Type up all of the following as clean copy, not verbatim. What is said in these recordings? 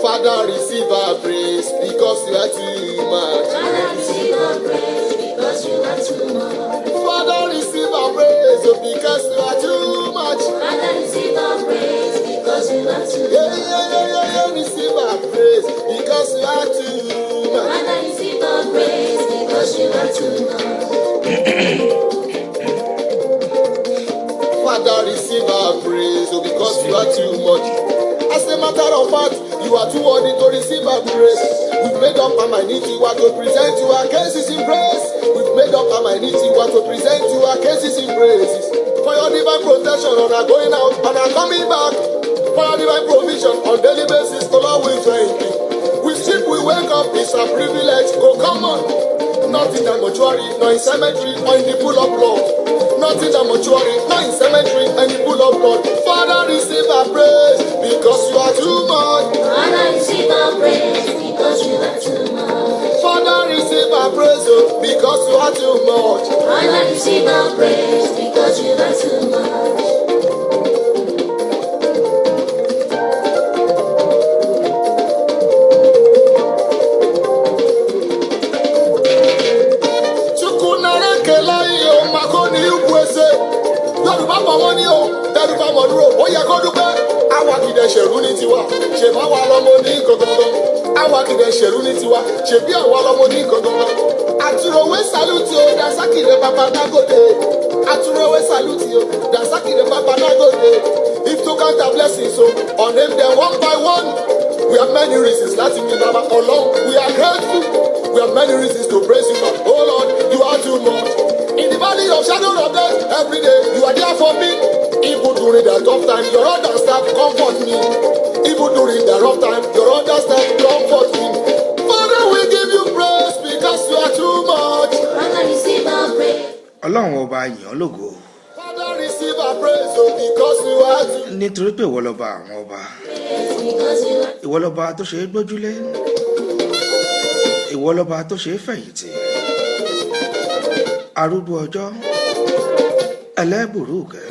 Father, receive our praise because you are too much. Father, receive our praise because you are too much. Father, receive our praise because you are too much. Father, receive our praise because you are too Yeah, much. yeah, yeah, yeah, yeah. Receive our praise because you are too much. Father, receive our praise because you are too much. Father, receive our praise, oh, because you are too much. As a matter of fact, you are too worthy to receive our praise. We've made up our mind you are to present you our cases in praise. We've made up our mind you are to present you our cases in praises. For your divine protection on our going out and our coming back. For your divine provision on daily basis, oh Lord, we thank you. We sleep, we wake up, it's a privilege. Oh, come on. Not in the mortuary, nor in cemetery, or in the pool of blood. Not in the mortuary, nor in cemetery, and the pool of blood. Father, receive our praise because you are too much. Father, receive our praise because you are too much. Father, receive our praise, oh, because you are too much. Father, receive our praise because you are too much. Chukwu nara ekele ihe o, maka ọ na ikwu eze. Yorùbá bọ̀ wọ́n ní o, tẹ́lú bá mọ̀ dúró, ó yẹ kó dúpẹ́. Àwa kìdẹ̀ ṣèrú ní tiwa, ṣèbá wa lọ́mọ ní gangan. Àwa kìdẹ̀ ṣèrú ní tiwa, ṣèbí àwa lọ́mọ ní gangan. Àtúrọ̀wé salute o, Dasakire Baba Dangote. Àtúrọ̀wé salute o, Dasakire Baba Dangote. If to count our blessings o, or name them one by one. We have many reasons láti ní bàbá Ọlọ́run. We are grateful. We have many reasons to praise you, Lord. Oh Lord, you are too much. In the valley of shadow of death, every day you are there for me. Even during the tough time, your other staff comfort me. Even during the rough time, your other staff comfort me. Father, we give you praise because you are too much. Father, receive our praise. Ọlọ́run ọba yìn ọ́ lógo. Father, receive our praise, oh, because you are too. Nítorí pé ìwọ lọba àwọn ọba. Because you are Ìwọ lọba tó ṣe é gbójúlé. Ìwọ lọba tó ṣe é fẹ̀yìntì. Arúgbó ọjọ́. Ẹlẹ́bùrú kẹ́.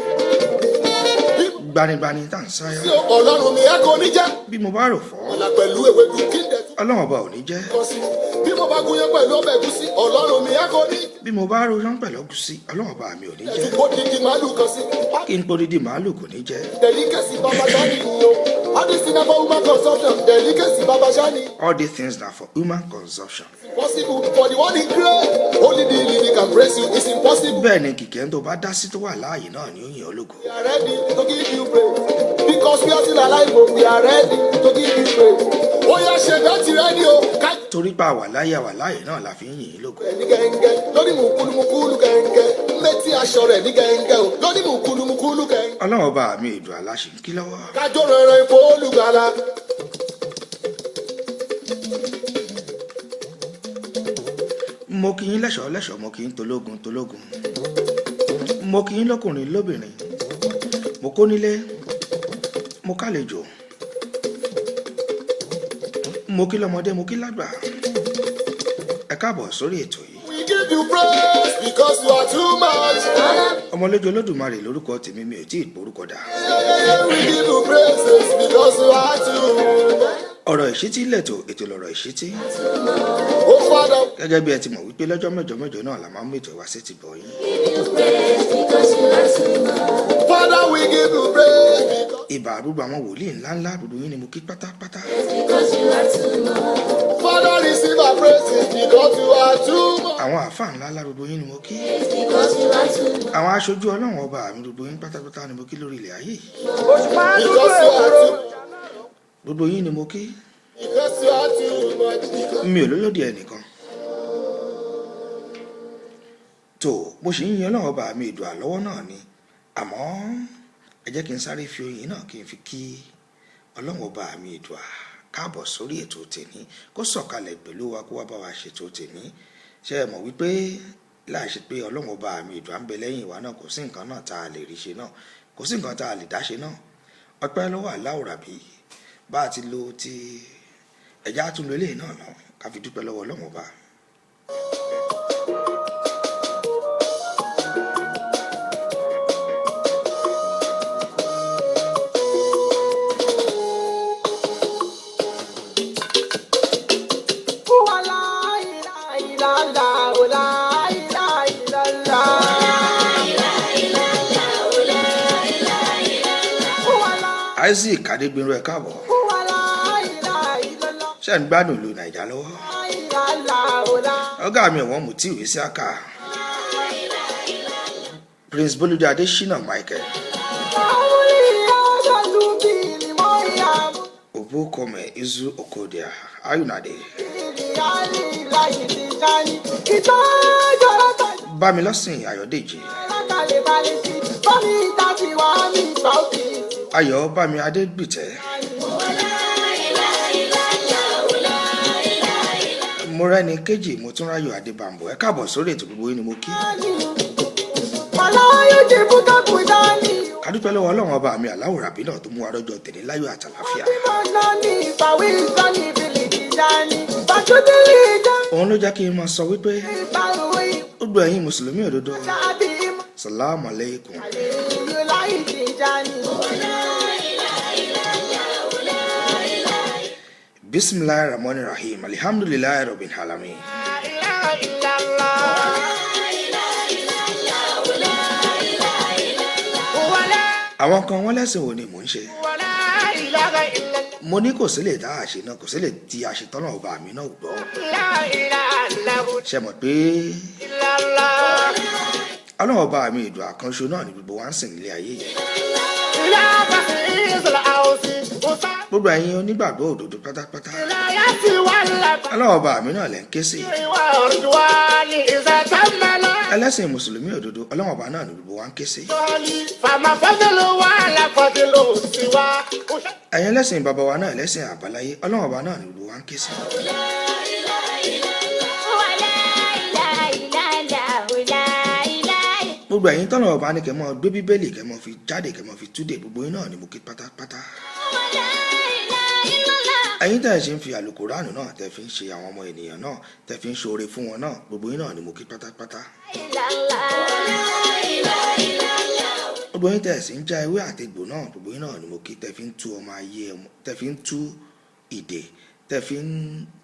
Gbanigbani tá à ń sáyà. Sí Ọlọ́run mi, ẹ kò ní jẹ́. Bí mo bá rò fọ́, Ọ̀la pẹ̀lú ewédú kí n dẹ̀ tún Ọlọ́run ọba ò ní jẹ́. kọ sí. Bí mo bá gúnyán pẹ̀lú ọbẹ̀ ẹ̀gúsí, Ọlọ́run mi, ẹ kò ní. Bí mo bá rojọ́ pẹ̀lú ẹ̀gúsí, Ọlọ́run ọba mi ò ní jẹ́. Kó didi màálù kan sí. Kí n podidi màálù kò ní jẹ́. Delicacy baba sani o. All this thing na for human consumption. Delicacy baba sani. All these things na for human consumption. Impossible for the one in grey. Only the living can praise you. It's impossible. Bẹ́ẹ̀ ni kìkẹ́ tó bá dá sí tó wà láàyè náà ni ó yìn ọ́ lógo. We are ready to give you praise. Because we are still alive, oh, we are ready to give you praise. Ó yá ṣe bẹ́ẹ̀ ti ready o. Ká Torí pa àwà láyé àwà láàyè náà la fi ń yìn ín lógo. Ní gẹ́ngẹ́ lórí mùkúlùmùkúlù gẹ́ngẹ́ mẹ́tí aṣọ rẹ̀ ní gẹ́ngẹ́ o lórí mùkúlùmùkúlù gẹ́ngẹ́. Ọlọ́run ọba mi ìdùn aláṣẹ ń kí lọ́wọ́. Kájọ́ rẹ̀rẹ̀ ipò olùgbàlà. Mo kí yín lẹ́ṣọ̀ọ́ lẹ́ṣọ̀ọ́, mo kí yín tológun tológun. Mo kí yín lọ́kùnrin lóbìnrin. Mo kó nílé, mo kálejò. Mo kí lọ́mọdé, mo kí lágbà. Ẹ káàbọ̀ sórí ètò yìí. We give you praise because you are too much. Ọmọlójú Olódùmarè lórúkọ tèmi, mi ò tí ì porúkọ dà. Yeah, we give you praises because you are too much. Ọ̀rọ̀ ìṣítí lẹ̀tọ̀, ètò lọ̀rọ̀ ìṣítí. Oh Father, Gẹ́gẹ́ bí ẹ ti mọ̀ wípé lọ́jọ́ mẹ́jọ mẹ́jọ náà la máa ń mú ètò wá sí ti bọ̀ yín. Give you praise because you are too much. Father, we give you praise because Ìbà àrúgbó àwọn wòlíì ńláńlá, gbogbo yín ni mo kí pátápátá. Because you are too much. Father, receive our praises because you are too much. Àwọn àáfàá ńláńlá, gbogbo yín ni mo kí. Because you are too much. Àwọn aṣojú Ọlọ́run ọba mi, gbogbo yín pátápátá ni mo kí lórí ilẹ̀ ayé yìí. Because you are too Gbogbo yín ni mo kí. Because you are too much. Because Mi ò lólódì ẹnìkan. Tó mo sì ń yan Ọlọ́run ọba mi ìdùn àlọ́wọ́ náà ni, àmọ́ ẹ jẹ́ kí n sáré fi oyin náà kí n fi kí Ọlọ́run ọba mi ìdùn à káàbọ̀ sórí ètò tèmi, kó sọ̀kalẹ̀ pẹ̀lú wa, kó wá bá wa ṣètò tèmi. Ṣé ẹ mọ̀ wípé Láì ṣe pé Ọlọ́run ọba mi ìdùn à ń bẹ lẹ́yìn ìwà náà, kò sí nǹkan náà tá a lè rí ṣe náà, kò sí nǹkan tá a lè dá ṣe náà. Ọpẹ́ lọ́wọ́ aláwòrábí bá a ti lo ti ẹ̀já tún lo eléyìí náà náà ká fi dúpẹ́ lọ́wọ́ Ọlọ́run ọba. Isaac Adégbénró, ẹ káàbọ̀. Ṣé ń gbádùn ìlú Nàìjà lọ́wọ́? Ọ̀gá mi ọ̀wọ́n Mutiu Isiaka, Prince Bolúdé Adésínà Michael Obokome Izu Okodia Ayunade Bámilọ́sìn Ayọ̀dèjì Ayọ̀ Bámi Adégbìtẹ́ Mọ́rẹ́ni Kejì Mọ́túnráyọ̀ Adébàmbọ̀, ẹ káàbọ̀ sórí ètò. Gbogbo yín ni mo kí. Ká dúpẹ́ lọ́wọ́ Ọlọ́run ọba mi aláwòrábí náà tó mú wa rọ́jò tẹ̀lé láyọ̀ àtàlàfíà. Òun ló jẹ́ kí n máa sọ wípé gbogbo ẹ̀yin mùsùlùmí òdodo, salamu aleykum. Bisimilahi rahman rahim, alihamdulilayi rabbil alamin. Àwọn kan wọ́n lẹ́sìn wo ni mò ń ṣe? Mo ní kò sí lè dá àṣẹ náà, kò sí lè di àṣetọ́nà ọba mi náà gbọ́. Ṣe mọ̀ pé Ọlọ́run ọba mi ìdùn àkànṣe náà ni gbogbo wa ń sìn nílé ayé yìí. Gbogbo ẹ̀yin onígbàgbọ́ òdodo pátápátá, Ọlọ́run ọba mi náà lẹ́ ń ké sí. Ẹlẹ́sìn mùsùlùmí òdodo, Ọlọ́run ọba náà ni gbogbo wa ń ké sí. Ẹ̀yin ẹlẹ́sìn bàbá wa náà, ẹlẹ́sìn àbáláyé, Ọlọ́run ọba náà ni gbogbo wa ń ké sí. Gbogbo ẹ̀yin tọ́nà ọba ní kẹ́ mọ́ gbé Bíbélì, kẹ́ mọ́ fi jáde, kẹ́ mọ́ fi túdè, gbogbo yín náà ni mo kí pátápátá. Ẹ̀yin tẹ́ ẹ̀ ṣe ń fi àlùkùránù náà tẹ́ fi ń ṣe àwọn ọmọ ènìyàn náà, tẹ́ fi ń ṣoore fún wọn náà, gbogbo yín náà ni mo kí pátápátá. Gbogbo yín tẹ́ ẹ̀ sì ń já ewé àtegbò náà, gbogbo yín náà ni mo kí, tẹ́ fi ń tú ọmọ ayé, tẹ́ fi ń tú ìdè, tẹ́ fi ń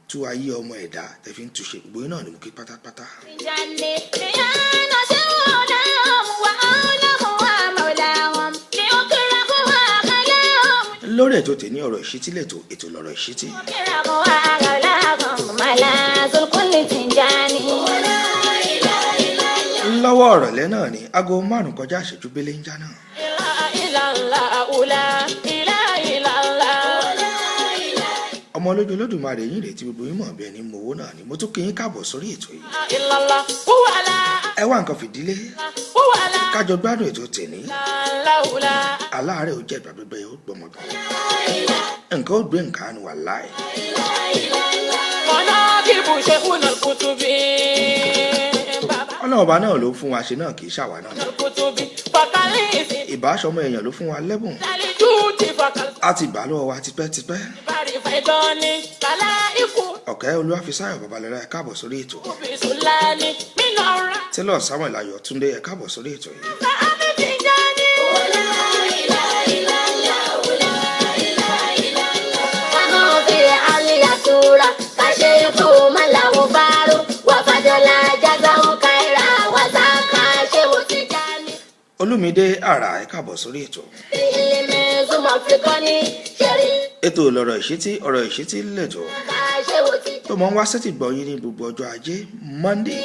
tú ayé ọmọ ẹ̀dá, tẹ́ fi ń túṣe, gbogbo yín náà ni mo kí pátápátá. Lórí ètò tèmi, ọ̀rọ̀ ìṣítí lètò, ètò lọ̀rọ̀ ìṣítí. Lọ́wọ́ ọ̀rọ̀lẹ́ náà ni aago 5 kọjá ìṣẹ́jú bélé ń já náà. Ọmọ olójú Olódùmarè yín rèé tí gbogbo yín mọ̀ bí ẹni mowó náà ni mo tún kí yín káàbọ̀ sórí ètò yìí. Ẹ wá nǹkan fìdílé kájọ gbádùn ètò tèní. Aláàárẹ̀ ò jẹ́ ìgbà gbẹgbẹ́ yóò gbọmọgbà, nǹkan ó gbé nǹkan àánú wà láì. Ọlọ́run ọba náà ló fún wa ṣe náà, kì í ṣàwa náà. Ìbáṣọmọ èèyàn ló fún wa lẹ́bùn, a ti gbà lọ́wọ́ wa tipẹ́tipẹ́. Ọ̀kẹ́ Olúwàfísáyọ̀ Babalọ́lá, ẹ káàbọ̀ sórí ètò. Taylor Samuel Ayọ̀túndé, ẹ káàbọ̀ sórí ètò yìí. Olúmídé Àrà, ẹ káàbọ̀ sórí ètò. Ètò lọ̀rọ̀ ìṣítí, ọ̀rọ̀ ìṣítí lẹ́tọ̀ tó mọ̀ ń wá sétí gbọ́ yín ní gbogbo ọjọ́ ajé Monday.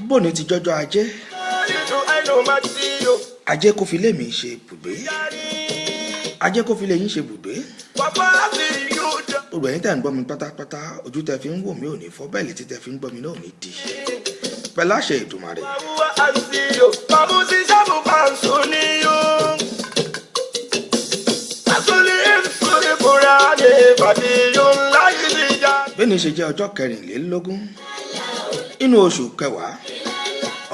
Bóni ti jọjọ́ ajé, ajé kò fi lé mi ṣe bùgbé, ajé kò fi lé yín ṣe bùgbé. Gbogbo ẹ̀yin tẹ́ ń gbọ́ mi pátápátá, ojú tẹ́ fi ń wò mí ò ní fọ́ bẹ́ẹ̀, létí tẹ́ fi ń gbọ́ mi náà ò ní di pẹ̀lú àṣẹ Èdùmàrè. Bẹ́ẹ̀ni ṣe jẹ́ ọjọ́ 24 inú oṣù kẹwàá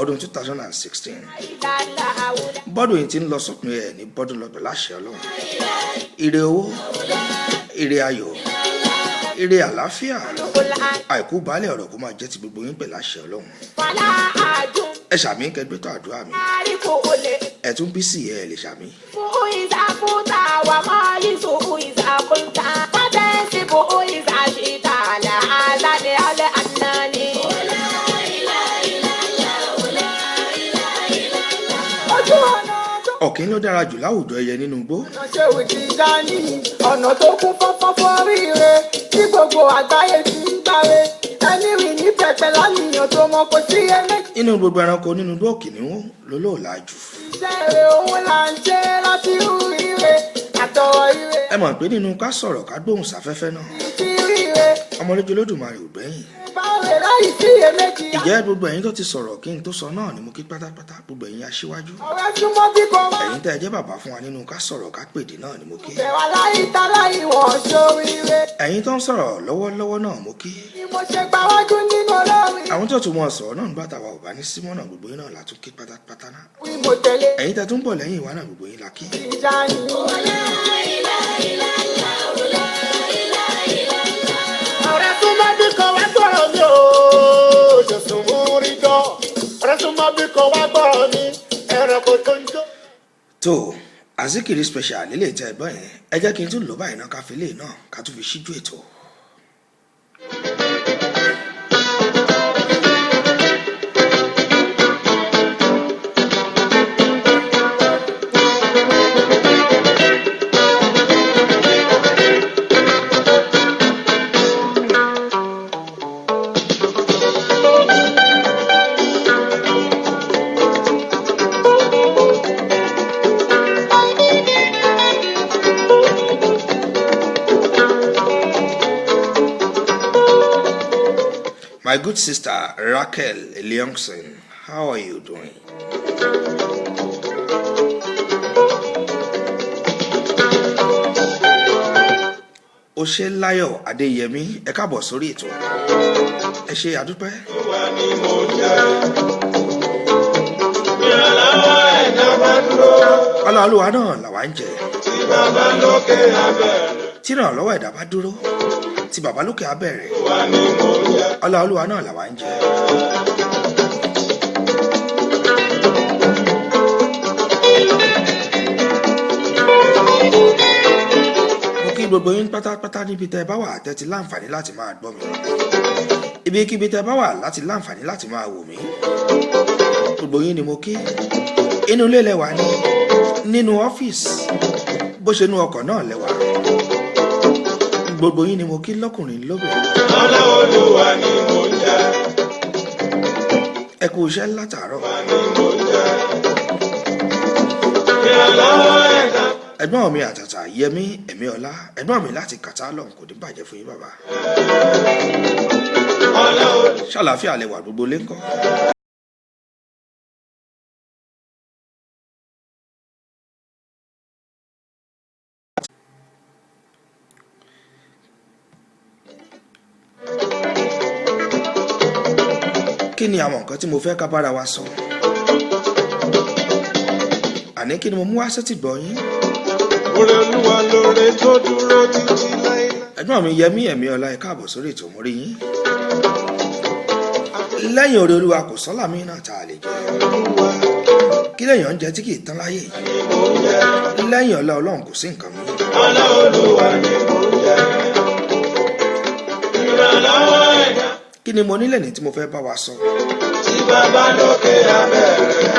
ọdún 2016. Bọ́dún yìí ti ń lọ sópin ẹ̀ ní bọ́dún lọ́dọ̀ láṣẹ Ọlọ́run. Ire owó, ire ayọ̀, ire àlàáfíà, àìkú baálé ọ̀rọ̀ kó máa jẹ́ ti gbogbo yín pẹ̀lú àṣẹ Ọlọ́run. Ẹ ṣàmì kẹgbẹ́tọ̀ àdúrà mi. Ẹ tún bí sí ẹ lè ṣàmì. Ọ̀kín ló dára jù láwùjọ ẹyẹ nínú igbó. Ṣé ò ti dání ọ̀nà tó kún fọ́fọ́ fọ́ríire tí gbogbo àgbáyé ti ń gbáre ẹni rìn ní pẹpẹ lánìyàn tó mọ kò sí ẹlẹ́jì. Nínú gbogbo ẹranko nínú igbó, kìnìún ló lóòlà jù. Iṣẹ́ rẹ̀ òun là ń ṣe láti rú ire àtọ̀rọ̀ ire. Ẹ mọ̀ pé nínú ká sọ̀rọ̀ ká gbóhùn sáfẹ́fẹ́ náà, ti ríre ọmọlójú Olódùmarè ò gbẹ́yìn. Báwo láì sí iyèméjì. Ìjẹ́ gbogbo ẹ̀yin tó ti sọ̀rọ̀ kí n tó sọ náà ni mo kí pátápátá, gbogbo ẹ̀yin aṣíwájú. Ọ̀rẹ́ súnmọ́ bí kò wá. Ẹ̀yin tẹ́ ẹ jẹ́ bàbá fún wa nínú ká sọ̀rọ̀ ká pèdè náà ni mo kí. Bẹ̀wà láì ta láì wọ̀n sóríire. Ẹ̀yin tó ń sọ̀rọ̀ lọ́wọ́lọ́wọ́ náà mo kí. Ni mo ṣe gbáwájú nínú olórin. Àwọn tó tún mọ sọ̀rọ̀ náà nígbà táwa ò bá ní símọ́ náà, gbogbo yín náà la tún kí pátápátá náà. Wí mo tẹ̀lé. Ẹ̀yin tẹ́ tún bọ̀ lẹ́yìn wa náà, gbogbo yín la kí. Ìjà ni. Ọ̀rẹ́ tún bá bí kan wá gbọ́rọ̀ mi o, Jésù mú rí jọ. Ọ̀rẹ́ tún bá bí kan wá gbọ́rọ̀ mi, ẹranko tó ń jó. Tó Azikiri special lílé tẹ ẹgbọ́n yẹn, ẹ jẹ́ kí n tún lò báyìí náà, ká fi lè náà ká tún fi ṣíjú ètò. My good sister Raquel Leongson, how are you doing? Oṣeláyọ̀ Adéyẹmí, ẹ káàbọ̀ sórí ètò. Ẹ ṣe àdúpẹ́. Olúwa ni mo jẹ́. Ìrànlọ́wọ́ ẹ̀dá bá dúró. Ọlá Olúwa náà làwa ń jẹ. Tí bàbá lókè abẹ́rẹ́. Tí ìrànlọ́wọ́ ẹ̀dá bá dúró, tí bàbá lókè á bẹ̀rẹ̀. Olúwa ni mo jẹ́. Ọlá Olúwa náà làwa ń jẹ. Mo kí gbogbo yín pátápátá níbi tẹ́ ẹ bá wà tẹ́ ti láǹfààní láti máa gbọ́ mi. Ibikíbi tẹ́ ẹ bá wà láti láǹfààní láti máa wò mí. Gbogbo yín ni mo kí. Inú ilé lẹ wà ní, nínú ọ́fíìsì, bó ṣe inú ọkọ̀ náà lẹ wà. Gbogbo yín ni mo kí lọ́kùnrin lóbìnrin. Ọlá Olúwa ni mo jẹ́. Ẹ kú iṣẹ́ látàárọ̀. Olúwa ni mo jẹ́. Ìrànlọ́wọ́ ẹ̀dá. Ẹ̀gbọ́n mi àtàtà Yẹmí Ẹ̀míọlá, ẹ̀gbọ́n mi láti Kàtálọ̀, kò ní bàjẹ́ fún yín, bàbá. Ọlá Olúwa. Ṣàlàáfíà lẹ wà, gbogbo lé ńkọ́? Kí ni àwọn nǹkan tí mo fẹ́ ká bára wa sọ? Àní kí ni mo mú wá sétí gbọ́ yín? Oore Olúwa lóore tó dúró títí láéláé. Ẹ̀gbọ́n mi Yẹmí Ẹ̀míọlá, ẹ káàbọ̀ sórí ètò, mo rí yín. Lẹ́yìn oore Olúwa, kò sọ́là mí náà tá a lè jẹ. Olúwa Kí lèèyàn ń jẹ tí kì í tán láyé yìí? ni mo jẹ́. Lẹ́yìn ọlá Ọlọ́run, kò sí nǹkan mìíràn. Ọlá Olúwa ni mo jẹ́. Ìrànlọ́wọ́ ẹ̀dá. Kí ni mo nílẹ̀ ní tí mo fẹ́ bá wa sọ? Tí bàbá lókè abẹ́rẹ́.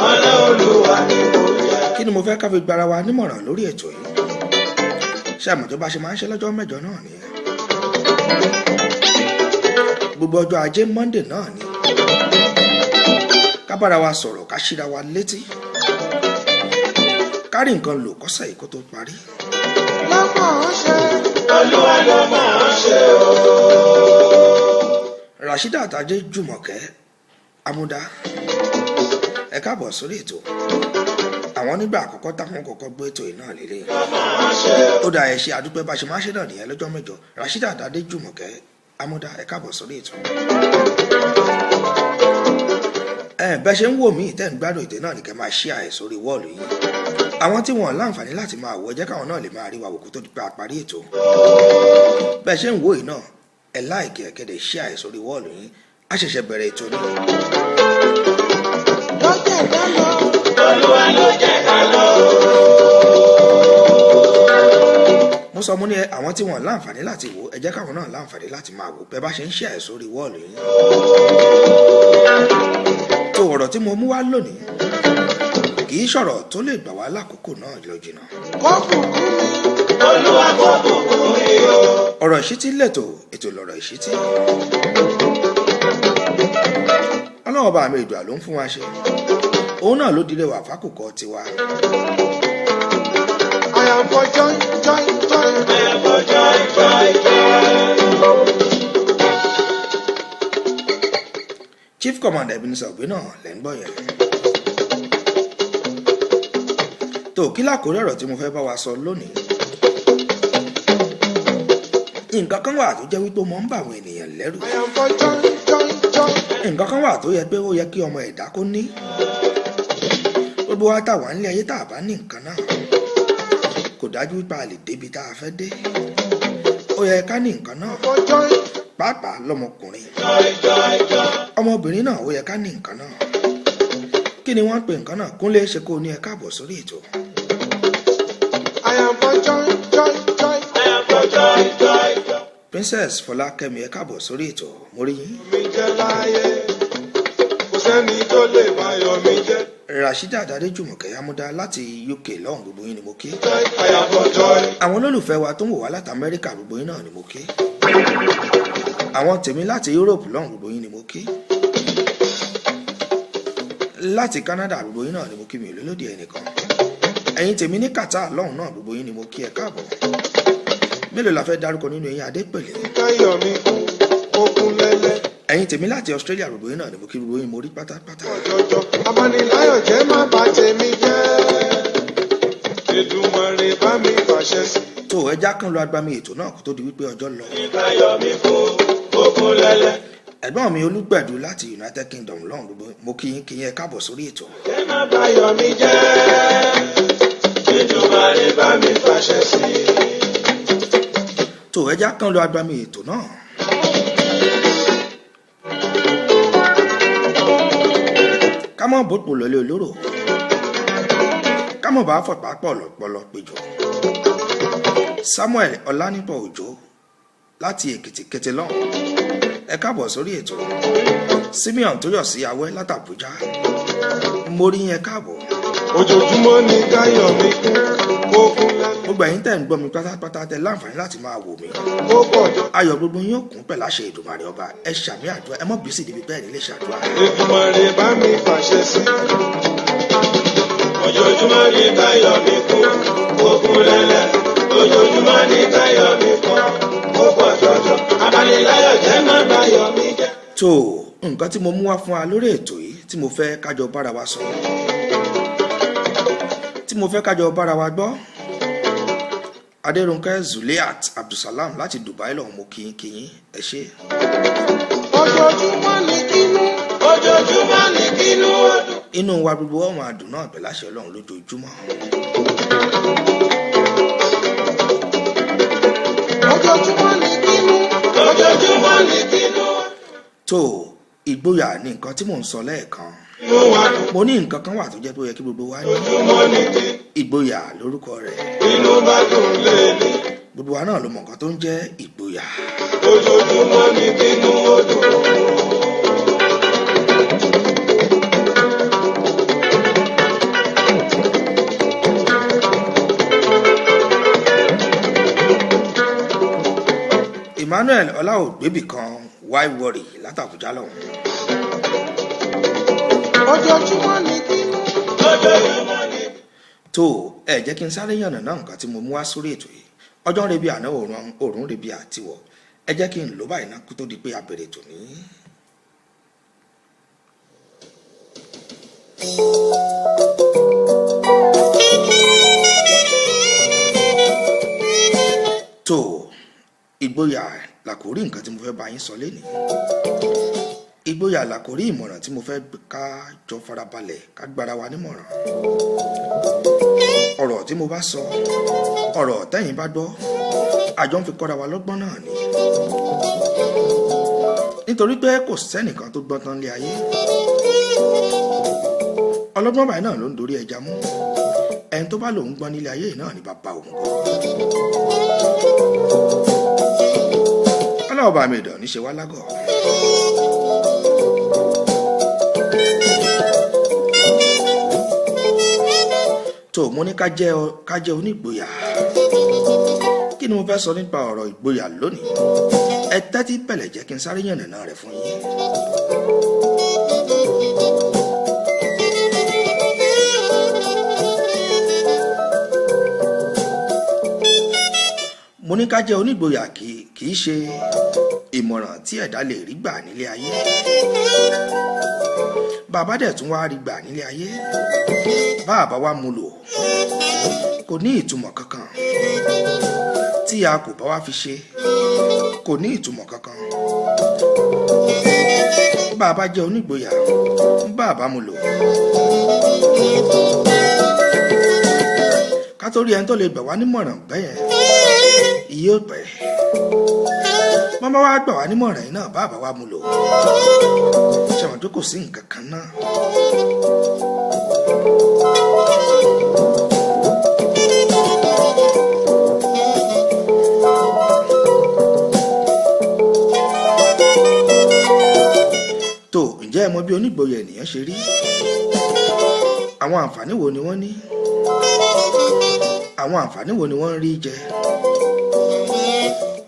Ọlá Olúwa ni mo jẹ́. Kí ni mo fẹ́ ká fi gbára wa nímọ̀ràn lórí ètò yìí? Ṣé àmọ̀ tó bá ṣe máa ń ṣe lọ́jọ́ mẹ́jọ náà nìyẹn? Gbogbo ọjọ́ ajé Monday náà ni ká bára wa sọ̀rọ̀, ká ṣíra wa létí, ká rí nǹkan lò kọ́sẹ̀ yìí kó tó parí. Lọ́mọ̀ ọ́n ṣe. Olúwa ló mọ̀ ọ́n ṣe o. Rasheedat Adé Jùmọ̀kẹ́ Amúdá, ẹ káàbọ̀ sórí ètò. Tàwọn nígbà àkọ́kọ́ táwọn kọ́kọ́ gbé ètò yìí náà lélẹ̀. Ó dà, ẹ ṣe àdúpẹ́. Bá ṣe máa ṣe náà nìyẹn lọ́jọ́ mẹ́jọ. Rasheedat Adéjùmọ̀kẹ́ Amúdá, ẹ káàbọ̀ sórí ètò. Ẹ bẹ́ ṣe ń wò mí tẹ́ ń gbádùn ètò náà ní kẹ́ máa share ẹ̀ sórí wall yìí. Àwọn tí wọ́n láǹfààní láti máa wò, ẹ jẹ́ káwọn náà lè máa rí wa wò kó tó di pé a parí ètò. Bẹ́ẹ̀ ṣe ń wò yìí náà, ẹ like ẹ̀, kẹ́ dẹ̀ share ẹ̀ sórí wall yìí. A ṣẹ̀ṣẹ̀ bẹ̀rẹ̀ ètò ni. Ló jẹ́ ká lọ. Olúwa ló jẹ́ ká lọ. Mo sọ, mo ní àwọn tí wọ́n láǹfààní láti wò, ẹ jẹ́ káwọn náà láǹfààní láti máa wò bẹ́ẹ̀ bá ṣe ń share ẹ̀ sórí wall yìí. Tó ọ̀rọ̀ tí mo mú wá lónìí kì í ṣọ̀rọ̀ tó lè gbà wá lákòókò náà lọ jìnnà. Kó bùkún mi. Olúwa kó bùkún mi o. Ọ̀rọ̀ ìṣítí lẹ̀tọ̀, ètò lọ̀rọ̀ ìṣítí. Ọlọ́run ọba mi ìdùà ló ń fún wa ṣe, òun náà ló dilé wà fákòkò tiwa. I am for joy, joy, joy. I am for joy, joy, joy. Chief Commander Ebenezer Obey náà lẹ́ ń gbọ́ yẹn. Tó kí lákòórí ọ̀rọ̀ tí mo fẹ́ bá wa sọ lónìí? Nǹkan kan wà tó jẹ́ wípé ó mọ̀ ń bà àwọn ènìyàn lẹ́rù. I am for joy, joy, joy. Nǹkan kan wà tó yẹ pé ó yẹ kí ọmọ ẹ̀dá kó ní. Gbogbo wa tá wà nílé ayé, tá a bá ní nǹkan náà, kò dájú wípé a lè débi tá a fẹ́ dé. Ó yẹ ká ní nǹkan náà. For joy. Pàápàá lọ́mọkùnrin. Joy, joy, joy. Ọmọbìnrin náà, ó yẹ ká ní nǹkan náà. Kí ni wọ́n ń pè nǹkan náà? Kúnlé ṣe kó o ní, ẹ káàbọ̀ sórí ètò. I am for joy, joy, joy. I am for joy, joy, joy. Princess Fọlákẹ́mi, ẹ káàbọ̀ sórí ètò, mo rí yín. Mi jẹ́ láyé. Kò sẹ́ni tó lè báyọ̀ mi jẹ́. Rasheedat Adéjùmọ̀kẹ́ Amúdá láti UK lọ́hùn, gbogbo yín ni mo kí. Joy, I am for joy. Àwọn olólùfẹ́ wa tó ń wò wá láti Amẹ́ríkà, gbogbo yín náà ni mo kí. Àwọn tèmi láti Europe lọ́hùn, gbogbo yín ni mo kí. Láti Canada, gbogbo yín náà ni mo kí, mi ò lólódì ẹnìkan. Ẹ̀yin tèmi ní Qatar lọ́hùn náà, gbogbo yín ni mo kí, ẹ káàbọ̀. Mélòó la fẹ́ dárúkọ nínú eyín Adépèlé? Káyọ̀ mi kún, ó kún lẹ́lẹ́. Ẹ̀yin tèmi láti Australia, gbogbo yín náà ni mo kí, gbogbo yín mo rí pátápátá. Jọjọ, abániláyọ̀ jẹ́ má bà tèmi jẹ́. Èdùmàrè bá mi fàṣẹ sí. Tó ẹja kan lọ agbami ètò náà kó tó di wípé ọjọ́ lọ. Káyọ̀ mi kún, ó kún lẹ́lẹ́. Ẹ̀gbọ́n mi Olúgbẹ̀dù láti United Kingdom lọ́hùn, gbogbo mo kí yín, kí yín, ẹ káàbọ̀ sórí ètò. Jẹ́ má báyọ̀ mi jẹ́. Èdùmàrè bá mi fàṣẹ sí. Tó ẹja kan lọ agbami ètò náà. Ká mọ̀ bó pò lọlé olóró, ká mọ̀ bá fọ̀pá pọ̀ lọ́pọ̀lọ́ péjọ. Samuel Ọlánípọ̀ Òjó láti Èkìtì kété lọ́hùn, ẹ káàbọ̀ sórí ètò. Simeon Tóyọ̀sí Awẹ́ látàbújá, mo rí yẹn, káàbọ̀. Ojoojúmọ́ ni káyọ̀ mi kún, ó kún lẹ́lẹ́. Gbogbo ẹ̀yin tẹ́ ń gbọ́ mi pátápátá, tẹ́ láǹfààní láti máa wò mí, Ó pọ̀ jọ. Ayọ̀ gbogbo yín ó kún pẹ̀lú àṣẹ Èdùmàrè ọba. Ẹ ṣàmì àdúrà, ẹ mọ̀ bí sì débi bẹ́ẹ̀ nílé ṣàdúrà. Èdùmàrè bá mi fàṣẹ sí. Ojoojúmọ́ ni káyọ̀ mi kún, ó kún lẹ́lẹ́. Ojoojúmọ́ ni káyọ̀ mi kún, ó pọ̀ jọjọ. Abániláyọ̀ jẹ́ má báyọ̀ mi jẹ́. Tó nǹkan tí mo mú wá fún wa lórí ètò yìí, tí mo fẹ́ kájọ bára wa sọ, tí mo fẹ́ kájọ bára wa gbọ́. Adérónkẹ́ Zuliat Abdulsalam láti Dubai lọ́hùn, mo kí yín, kí yín, ẹ ṣé. Ojoojúmọ́ ni kínú. Ojoojúmọ́ ni kínú ó dùn. Inú wa gbogbo ọ̀hún àdùn náà pẹ̀lú àṣẹ Ọlọ́run lójoojúmọ́. Ojoojúmọ́ ni kínú. Ojoojúmọ́ ni kínú ó dùn. Tó ìgboyà ní nǹkan tí mò ń sọ lẹ́ẹ̀kan. Inú wa dùn. Mo ní nǹkan kan wà tó jẹ́ pé ó yẹ kí gbogbo wa ní. Ojoojúmọ́ ni kí. Ìgboyà lórúkọ rẹ̀. Inú bá dùn léni. Gbogbo wa náà ló mọ nǹkan tó ń jẹ́ ìgboyà. Ojoojúmọ́ ni kínú ó dùn. Emmanuel Ọláògbébì kan, why worry, látàbújá lọ́hùn. Ojoojúmọ́ ni kínú. Ojoojúmọ́ ni Tó ẹ jẹ́ kí n sáré yànnà náà nǹkan tí mo mú wá sórí ètò yìí. Ọjọ́ ń rebi àná, òòrùn ń rebi àtiwọ̀. Ẹ jẹ́ kí n lò báyìí ná kó tó di pé a bẹ̀rẹ̀ ètò ní. Tó ìgboyà làkórí nǹkan tí mo fẹ́ bá yín sọ lénìí. Ìgboyà làkórí ìmọ̀ràn tí mo fẹ́ ká jọ farabalẹ̀ ká gbára wa nímọ̀ràn. Ọ̀rọ̀ tí mo bá sọ, ọ̀rọ̀ tẹ́yìn bá gbọ́, àjọ ń fi kọ́ra wa lọ́gbọ́n náà ni. Nítorí pé kò sẹ́nìkan tó gbọ́n tán lé ayé. Ọlọ́gbọ́n báyìí náà ló ń dorí ẹja mú. Ẹni tó bá lòun gbọ́n nílé ayé náà ni bàbá òun kọ́. Ọlọ́run bá mi dàn ní ṣe wá lágọ̀. Tó mo ní ká jẹ́ onígboyà. Kí ni mo fẹ́ sọ nípa ọ̀rọ̀ ìgboyà lónìí? Ẹ tẹ́tí bẹ̀lẹ̀ jẹ́ kí n sáré yànnàná rẹ̀ fún yín. Mo ní ká jẹ́ onígboyà kì í ṣe ìmọ̀ràn tí ẹ̀dá lè rí gbà nílé ayé. Bàbá dẹ̀ tún wá rí gbà nílé ayé. Bàbá wa mú lò kò ní ìtumọ̀ kankan. Tí a kò bá wá fi ṣe kò ní ìtumọ̀ kankan. Bàbá jẹ́ onígboyà, bàbá mú lò. Ká tó rí ẹni tó lè gbà wá nímọ̀ràn bẹ́yẹn, yóò pẹ́. Mọ́mọ́ wá gbà wá nímọ̀ràn yìí náà, bàbá wa mú lò. Ṣé àwọn tó kò sí nǹkan kan náà? Tó ǹjẹ́ ẹ mọ bí onígboyà ènìyàn ṣe rí? Àwọn àǹfààní wo ni wọ́n ní? Àwọn àǹfààní wo ni wọ́n ń rí jẹ?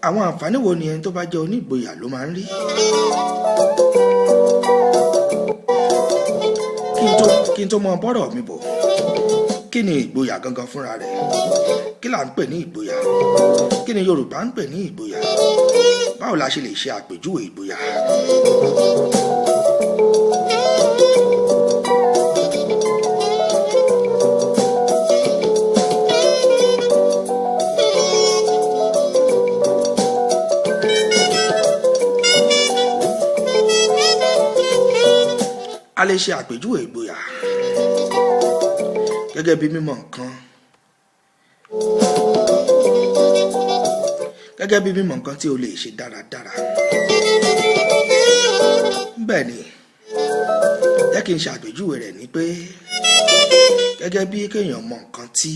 Àwọn àǹfààní wo ni ẹni tó bá jẹ́ onígboyà ló máa ń rí? Kí n tó mọ bọ́rọ̀ mi bọ̀, kí ni ìgboyà gangan fúnra rẹ̀? Kí là ń pè ní ìgboyà? Kí ni Yorùbá ń pè ní ìgboyà? Báwo la ṣe lè ṣe àpèjúwe ìgboyà? A lè ṣe àpèjúwe ìgboyà gẹ́gẹ́ bí mímọ̀ nǹkan, gẹ́gẹ́ bí mímọ̀ nǹkan tí o lè ṣe dáradára. Bẹ́ẹ̀ ni, jẹ́ kí n ṣe àpèjúwe rẹ̀ ní pé gẹ́gẹ́ bí kéèyàn mọ̀ nǹkan tí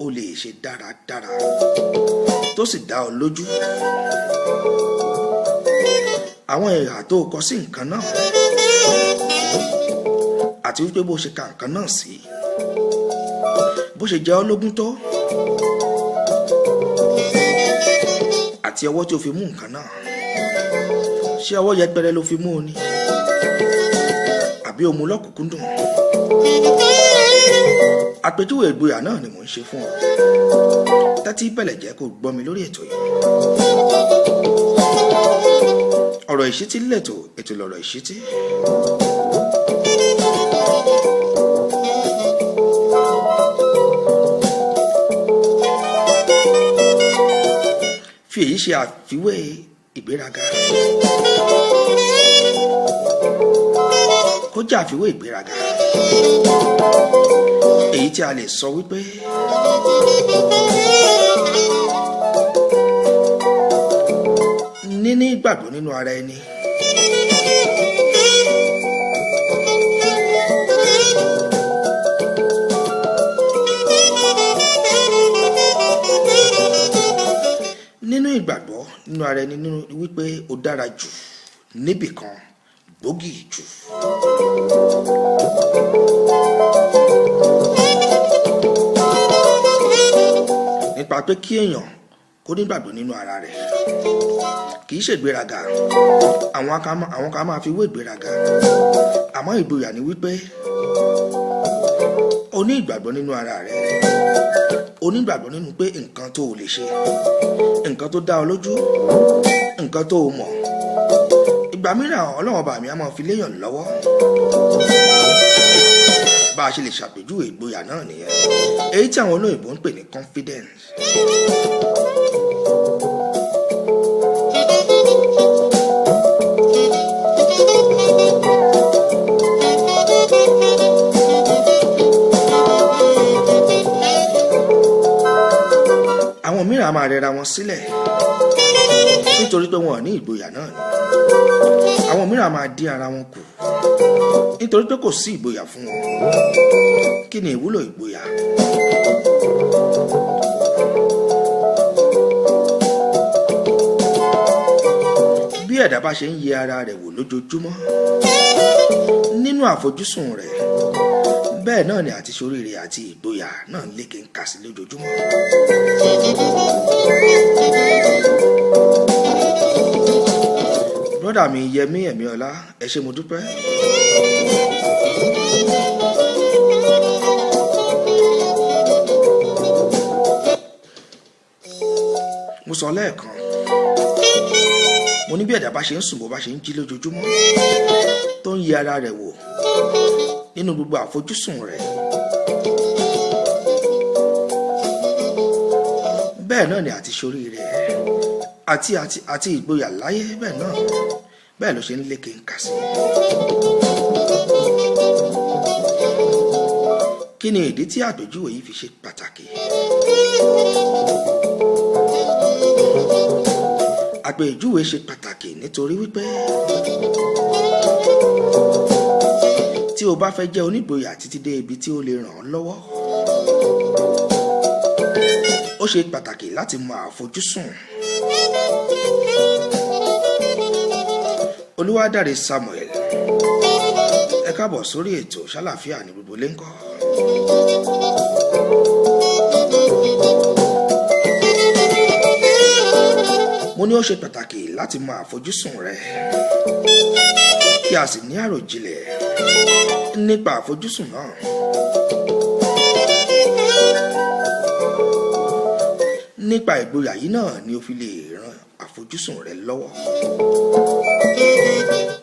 o lè ṣe dáradára tó sì dá ọ lójú. Àwọn ìhà tó kọ sí nǹkan náà àti wípé bó ṣe ka nǹkan náà sí, bó ṣe jẹ́ ọ́ lógún tó, àti ọwọ́ tí o fi mú nǹkan náà. Ṣé ọwọ́ yẹpẹrẹ ló fi mú o ni? Àbí o mú lọ́kùnkúndùn? Àpèjúwe ìgboyà náà ni mò ń ṣe fún ọ. Tẹ́tí bẹ̀lẹ̀ jẹ́ kó gbọ́ mi lórí ètò yìí. Ọ̀rọ̀ ìṣítí lẹ̀tò, ètò lọ̀rọ̀ ìṣítí. Fi èyí ṣe àfiwé ìgbéraga. Kó jẹ́ àfiwé ìgbéraga. Èyí tí a lè sọ wípé níní ìgbàgbọ́ nínú ara ẹni. Nínú ìgbàgbọ́ nínú ara ẹni nínú wípé o dára jù níbìkan gbòógì jù. Nípa pé kí èèyàn kó nígbàgbọ́ nínú ara rẹ̀ kì í ṣègbéraga. Àwọn kan máa fi wé ìgbéraga, àmọ́ ìgboyà ni wípé o ní ìgbàgbọ́ nínú ara rẹ̀, o ní ìgbàgbọ́ nínú pé nǹkan tó o lè ṣe, nǹkan tó dá ọ lójú, nǹkan tó o mọ̀. Ìgbà mìíràn Ọlọ́run ọba mi á máa fi léèyàn lọ́wọ́. Bá a ṣe lè ṣàpèjúwe ìgboyà náà nìyẹn, èyí tí àwọn olóyìnbó ń pè ní confidence. wọn sílẹ̀ nítorí pé wọn ò ní ìgboyà náà ni. Àwọn mìíràn máa dín ara wọn kù nítorí pé kò sí ìgboyà fún wọn. Kí ni ìwúlò ìgboyà? Bí ẹ̀dá bá ṣe ń yẹ ara rẹ̀ wò lójoojúmọ́ nínú àfojúsùn rẹ̀, bẹ́ẹ̀ náà ni àti ṣoríire àti ìgboyà náà ń lékè ń kà sí lójoojúmọ́. Brọ́dà mi Yẹmí Ẹ̀míọlá, ẹ ṣé, mo dúpẹ́. Mo sọ lẹ́ẹ̀kan, mo ní bí ẹ̀dá bá ṣe ń sùn, bó bá ṣe ń jí lójoojúmọ́, tó ń yẹ ara rẹ̀ wò nínú gbogbo àfojúsùn rẹ̀, bẹ́ẹ̀ náà ni àti ṣoríire àti ìgboyà láyé, bẹ́ẹ̀ náà bẹ́ẹ̀ ló ṣe ń lékè ń kà sí. Kí ni ìdí tí àpèjúwe yìí fi ṣe pàtàkì? Àpèjúwe ṣe pàtàkì nítorí wípé tí o bá fẹ́ jẹ́ onígboyà títí dé ibi tí ó lè ràn ọ́ lọ́wọ́, ó ṣe pàtàkì láti mọ àfojúsùn. Olúwadáre Samuel, ẹ káàbọ̀ sórí ètò. Ṣàlàáfíà ní gbogbo lè ń kọ́? Mo ní ó ṣe pàtàkì láti mọ àfojúsùn rẹ, kí a sì ní àròjinlẹ̀ nípa àfojúsùn náà. Nípa ìgboyà yìí náà ni o fi lè ran àfojúsùn rẹ lọ́wọ́.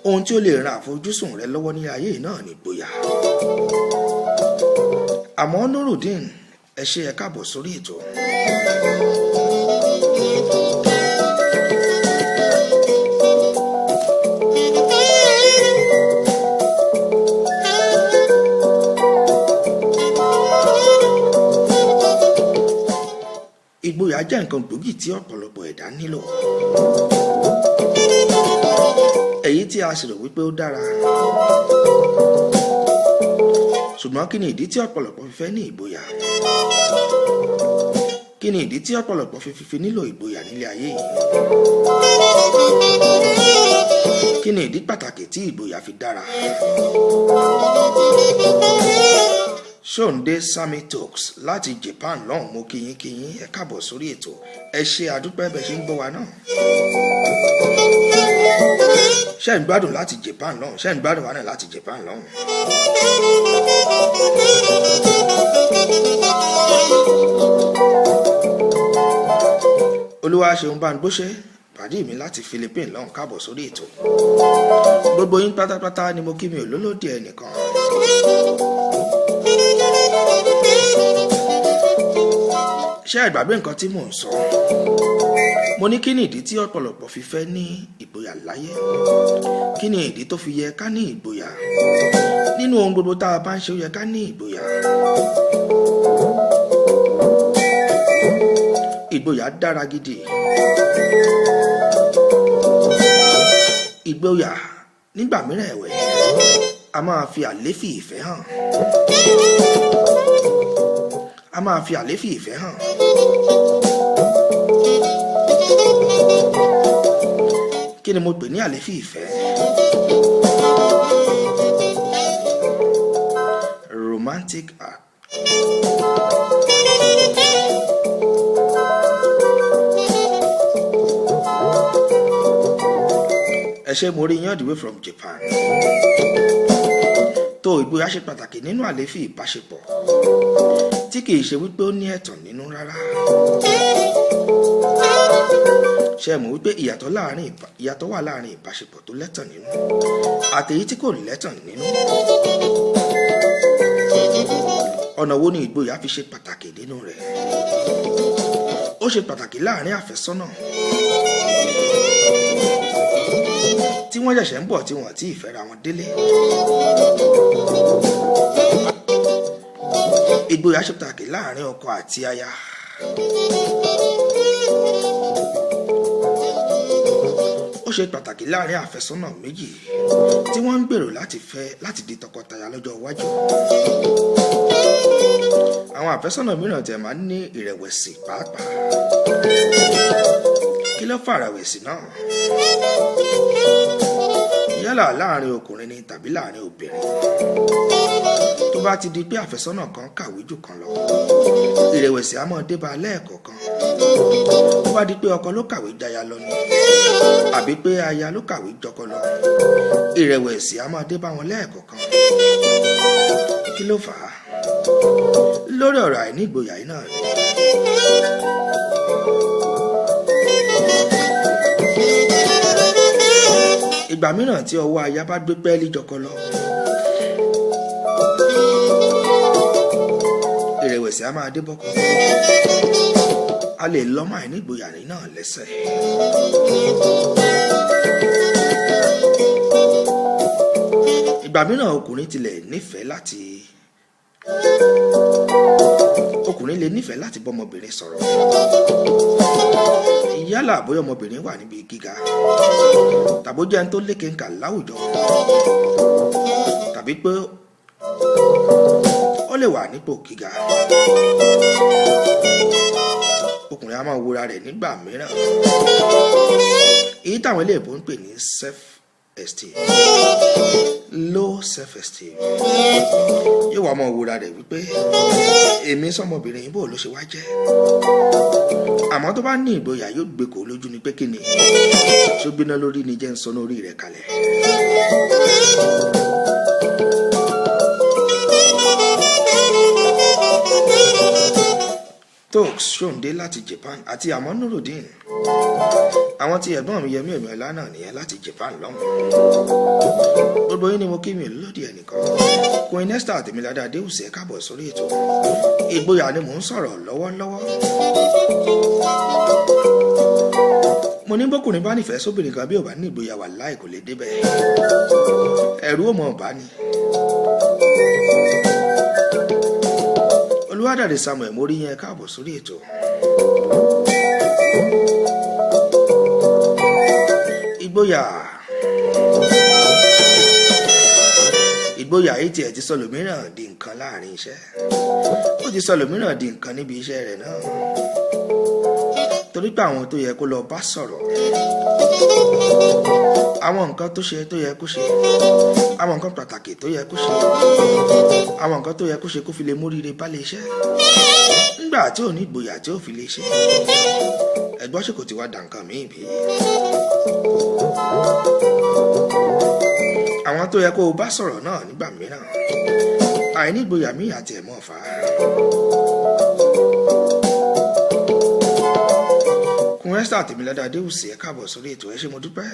Ohun tí ó lè ran àfojúsùn rẹ lọ́wọ́ ní ayé yìí náà ni ìgboyà. Àmọ́ Nurudeen, ẹ ṣé, ẹ káàbọ̀ sórí ètò. Ìgboyà jẹ́ nǹkan gbòógì tí ọ̀pọ̀lọpọ̀ ẹ̀dá nílò, èyí tí a sì rò wípé ó dára. Ṣùgbọ́n kí ni ìdí tí ọ̀pọ̀lọpọ̀ fi fẹ́ ní ìgboyà? Kí ni ìdí tí ọ̀pọ̀lọpọ̀ fi nílò ìgboyà nílé ayé yìí? Kí ni ìdí pàtàkì tí ìgboyà fi dára? Ṣóǹdé Sami Talks láti Japan lọ́hùn, mo kíyín kíyín, ẹ káàbọ̀ sórí ètò. Ẹ ṣe, àdúpẹ́ bẹ́ẹ̀ ṣe ń gbọ́ wa náà. Ṣé ń gbádùn láti Japan lọ́hùn? Ṣé ń gbádùn wa náà láti Japan lọ́hùn? Olúwa ṣeun bá ń gbóṣe pàdé mi láti Philippines lọ́hùn, káàbọ̀ sórí ètò. Gbogbo yín pátápátá ni mo kí, mi ò lólódì ẹnìkan. Ṣé ẹ gbàgbé nǹkan tí mò ń sọ? Mo ní kí ni ìdí tí ọ̀pọ̀lọpọ̀ fi fẹ́ ní ìgboyà láyé? Kí ni ìdí tó fi yẹ ká ní ìgboyà? Nínú ohun gbogbo tá a bá ń ṣe, ó yẹ ká ní ìgboyà. Ìgboyà dára gidi. Ìgboyà nígbà mìíràn ẹ̀wẹ̀, a máa fi àléfì ìfẹ́ hàn, a máa fi àléfì ìfẹ́ hàn. Kí ni mo pè ní àléfì ìfẹ́? Romantic act. Ẹ ṣé, mo rí yín all the way from Japan. Tó ìgboyà ṣe pàtàkì nínú àléfì ìbáṣepọ̀ tí kìí ṣe wípé ó ní ẹ̀tàn nínú rárá. Ṣe mọ̀ wípé ìyàtọ̀ wà láàrin ìbáṣepọ̀ tó lẹ́tàn nínú àtèyí tí kò lẹ́tàn nínú? Ọ̀nà wo ni ìgboyà fi ṣe pàtàkì nínú rẹ̀? Ó ṣe pàtàkì láàrin àfẹ́sọ́nà tí wọ́n ṣẹ̀ṣẹ̀ ń bọ̀, tí wọ́n ti ìfẹ́ra wọn délé. Ìgboyà ṣe pàtàkì láàrin ọkọ àti aya. ṣe pàtàkì láàrin àfẹ́sọ́nà méjì tí wọ́n ń gbèrò láti fẹ́ láti di tọkọtaya lọ́jọ́ iwájú. Àwọn àfẹ́sọ́nà mìíràn tẹ̀ máa ń ní ìrẹ̀wẹ̀sì pàápàá. Kí ló fà ìrẹ̀wẹ̀sì náà? Yálà láàrin ọkùnrin ni tàbí láàrin obìnrin, tó bá ti di pé àfẹ́sọ́nà kan kàwé jù kan lọ, ìrẹ̀wẹ̀sì á máa dé bá a lẹ́ẹ̀kọ̀ọ̀kan. Tó bá di pé ọkọ ló kàwé jaya lọ ni àbí pé aya ló kàwé jọkọ lọ, ìrẹ̀wẹ̀sì á máa dé bá wọn lẹ́ẹ̀kọ̀ọ̀kan. Kí ló fà á? Lórí ọ̀rọ̀ àìní ìgboyà yìí náà ni. Ìgbà mìíràn tí ọwọ́ aya bá gbé pẹ́ẹ́lí jọkọ lọ, ìrẹ̀wẹ̀sì á máa dé bọ́kọ. A lè lọ́mọ àìní ìgboyà ní náà lẹ́sẹ̀. Ìgbà mìíràn ọkùnrin lè nífẹ̀ẹ́ láti bọ́mọbìnrin sọ̀rọ̀, yálà bóyá ọmọbìnrin wà níbi gíga tàbó jẹ́ ẹni tó lékenkà láwùjọ tàbí pé ó lè wà nípò gíga. Ọkùnrin á máa wora rẹ̀ nígbà mìíràn, èyí táwọn eléèbó ń pè ní self esteem, low self esteem. Yóò wá máa wora rẹ̀ wípé èmi sọmọbìnrin yìí, bò ló ṣe wá jẹ́? Àmọ́ tó bá ní ìgboyà, yóò gbé kó lójú ni pé kí ni ṣó gbiná lórí ni, jẹ́ ń sọ lórí rẹ̀ kalẹ̀. Tokes Ṣóǹdé láti Japan àti Àmọ́ Nurudeen, àwọn tí ẹ̀gbọ́n mi Yẹmí ẹ̀mí ọlá náà nìyẹn láti Japan lọ́hùn. Gbogbo yín ni mo kí, mi lódì ẹnìkan. Queen Esther Tèmiládé Adéwùsì, ẹ káàbọ̀ sórí ètò. Ìgboyà ni mò ń sọ̀rọ̀ lọ́wọ́lọ́wọ́. Mo ní bọ́kùnrin bá nífẹ̀ẹ́ sóbìnrin kan, bí ò bá ní ìgboyà, wà láì kò lè débẹ̀, ẹ̀rú ò mọ̀ bá ní. Olúwádàrẹ Samuel mórí yẹn, káàbọ̀ sórí ètò. Ìgboyà yìí tiẹ̀ ti sọ lòmíràn di nǹkan láàrin iṣẹ́, ó ti sọ lòmíràn di nǹkan níbi iṣẹ́ rẹ̀ náà, torí pé àwọn tó yẹ kó lọ bá sọ̀rọ̀, àwọn nǹkan tó ṣe tó yẹ kó ṣe, àwọn nǹkan pàtàkì tó yẹ kó ṣe, àwọn nǹkan tó yẹ kó ṣe kó fi lè móríire bá lè ṣe, nígbà tí ò ní ìgboyà tí ò fi lè ṣe, ẹ̀gbọ́n, ṣe kò ti wá dà nǹkan míì bí? Àwọn tó yẹ kó o bá sọ̀rọ̀ náà nígbà mìíràn, àìní ìgboyà míì àti ẹ̀mọ́ ọ̀fà. Kún Esther Tèmiládé Adéwùsì, ẹ káàbọ̀ sórí ètò, ẹ ṣé, mo dúpẹ́.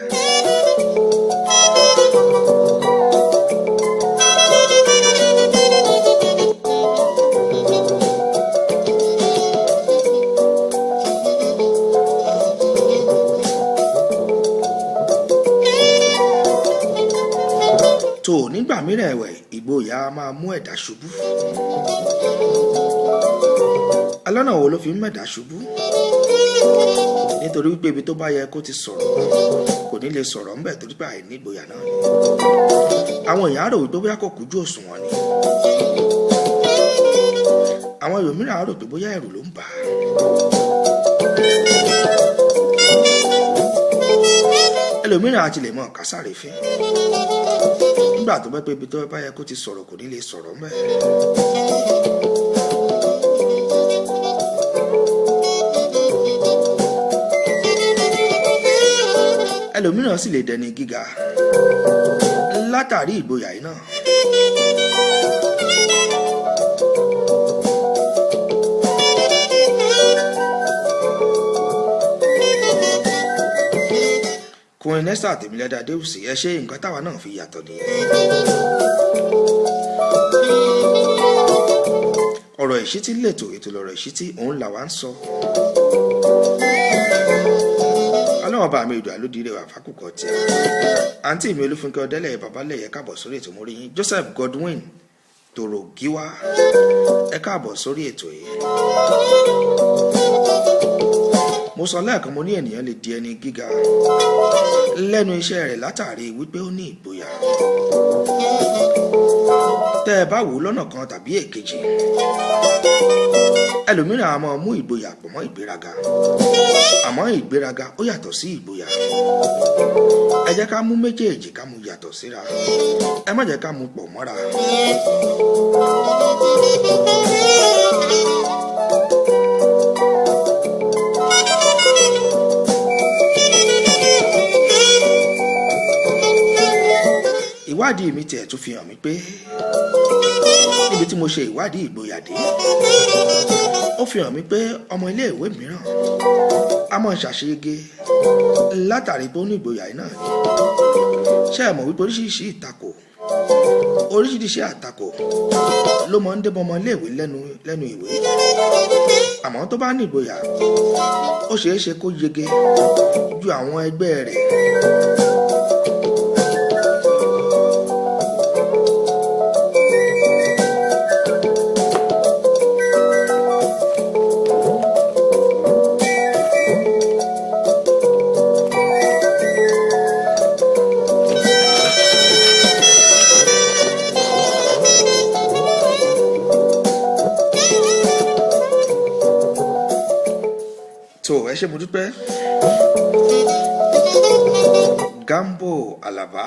Tó nígbà mìíràn ẹ̀wẹ̀, ìgboyà a máa mú ẹ̀dá ṣubú. Alọ́nà wo ló fi ń mẹ̀dá ṣubú? Nítorí wípé ibi tó bá yẹ kó ti sọ̀rọ̀, kò ní lè sọ̀rọ̀ ńbẹ̀, torí pé àìní ìgboyà náà ni. Àwọn èèyàn á rò wípé bóyá kò kújú òṣùwọ̀n ni. Àwọn ẹlòmíràn á rò pé bóyá ẹ̀rù ló ń bà á. Ẹlòmíràn á tilẹ̀ mọ kásáré fín nígbà tó bá pé ibi tó bá yẹ kó ti sọ̀rọ̀, kò ní lè sọ̀rọ̀ ńbẹ̀. Ẹlòmíràn sì lè dẹni gíga látàrí ìgboyà yìí náà. Queen Esther Tèmiládé Adéwùsì, ẹ ṣe, nǹkan táwa náà fi yàtọ̀ nìyẹn. Ọ̀rọ̀ ìṣítí lètò, ètò lọ̀rọ̀ ìṣítí, òun làwa ń sọ. Ọlọ́wọ́n bá mi ìdò àlódìrẹ wà fákùkọ tí a. Àǹtí mi Olúfúnkẹ́ Ọdẹ́lẹ̀ Babalẹ̀yẹ, káàbọ̀ sórí ètò, mórí yín. Joseph Godwin Tòrògíwá, ẹ káàbọ̀ sórí ètò yìí. Mo sọ lẹ́ẹ̀kan, mo ní ènìyàn lè di ẹni gíga lẹ́nu iṣẹ́ rẹ̀ látàrí wípé ó ní ìgboyà. Tẹ́ ẹ bá wò ó lọ́nà kan tàbí èkejì, ẹlòmíràn á máa mú ìgboyà pọ̀ mọ́ ìgbéraga, àmọ́ ìgbéraga ó yàtọ̀ sí ìgboyà. Ẹ jẹ́ ká mú méjèèjì, ká mú yàtọ̀ síra. Ẹ má jẹ́ ká mú pọ̀ mọ́ra. Ìwádìí mi tiẹ̀ tún fi hàn mí pé níbi tí mo ṣe ìwádìí ìgboyà dé, ó fi hàn mí pé ọmọ iléèwé mìíràn a máa ṣàṣeyege látàrí pé ó ní ìgboyà yìí náà ni. Ṣé ẹ mọ̀ wípé oríṣiríṣi ìtakò, oríṣiríṣi àtakò ló máa ń dé bọ́ ọmọ iléèwé lẹ́nu ìwé? Àmọ́ tó bá ní ìgboyà, ó ṣeé ṣe kó yege ju àwọn ẹgbẹ́ rẹ̀. Tó ẹ ṣe, mo dúpẹ́. Gambo Alaba,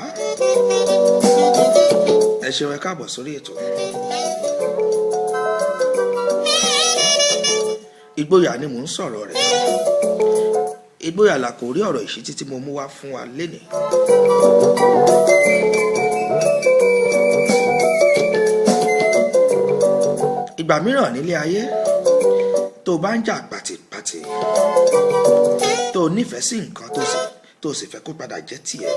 ẹ ṣeun, ẹ káàbọ̀ sórí ètò. Ìgboyà ni mò ń sọ̀rọ̀ rẹ̀. Ìgboyà là kò rí ọ̀rọ̀ ìṣítí tí mo mú wá fún wa lénìí. Ìgbà mìíràn nílé ayé, tó o bá ń jà pàtìpàtì, tó o nífẹ̀ẹ́ sí nǹkan, tó o sì fẹ́ kó padà jẹ́ tiẹ̀,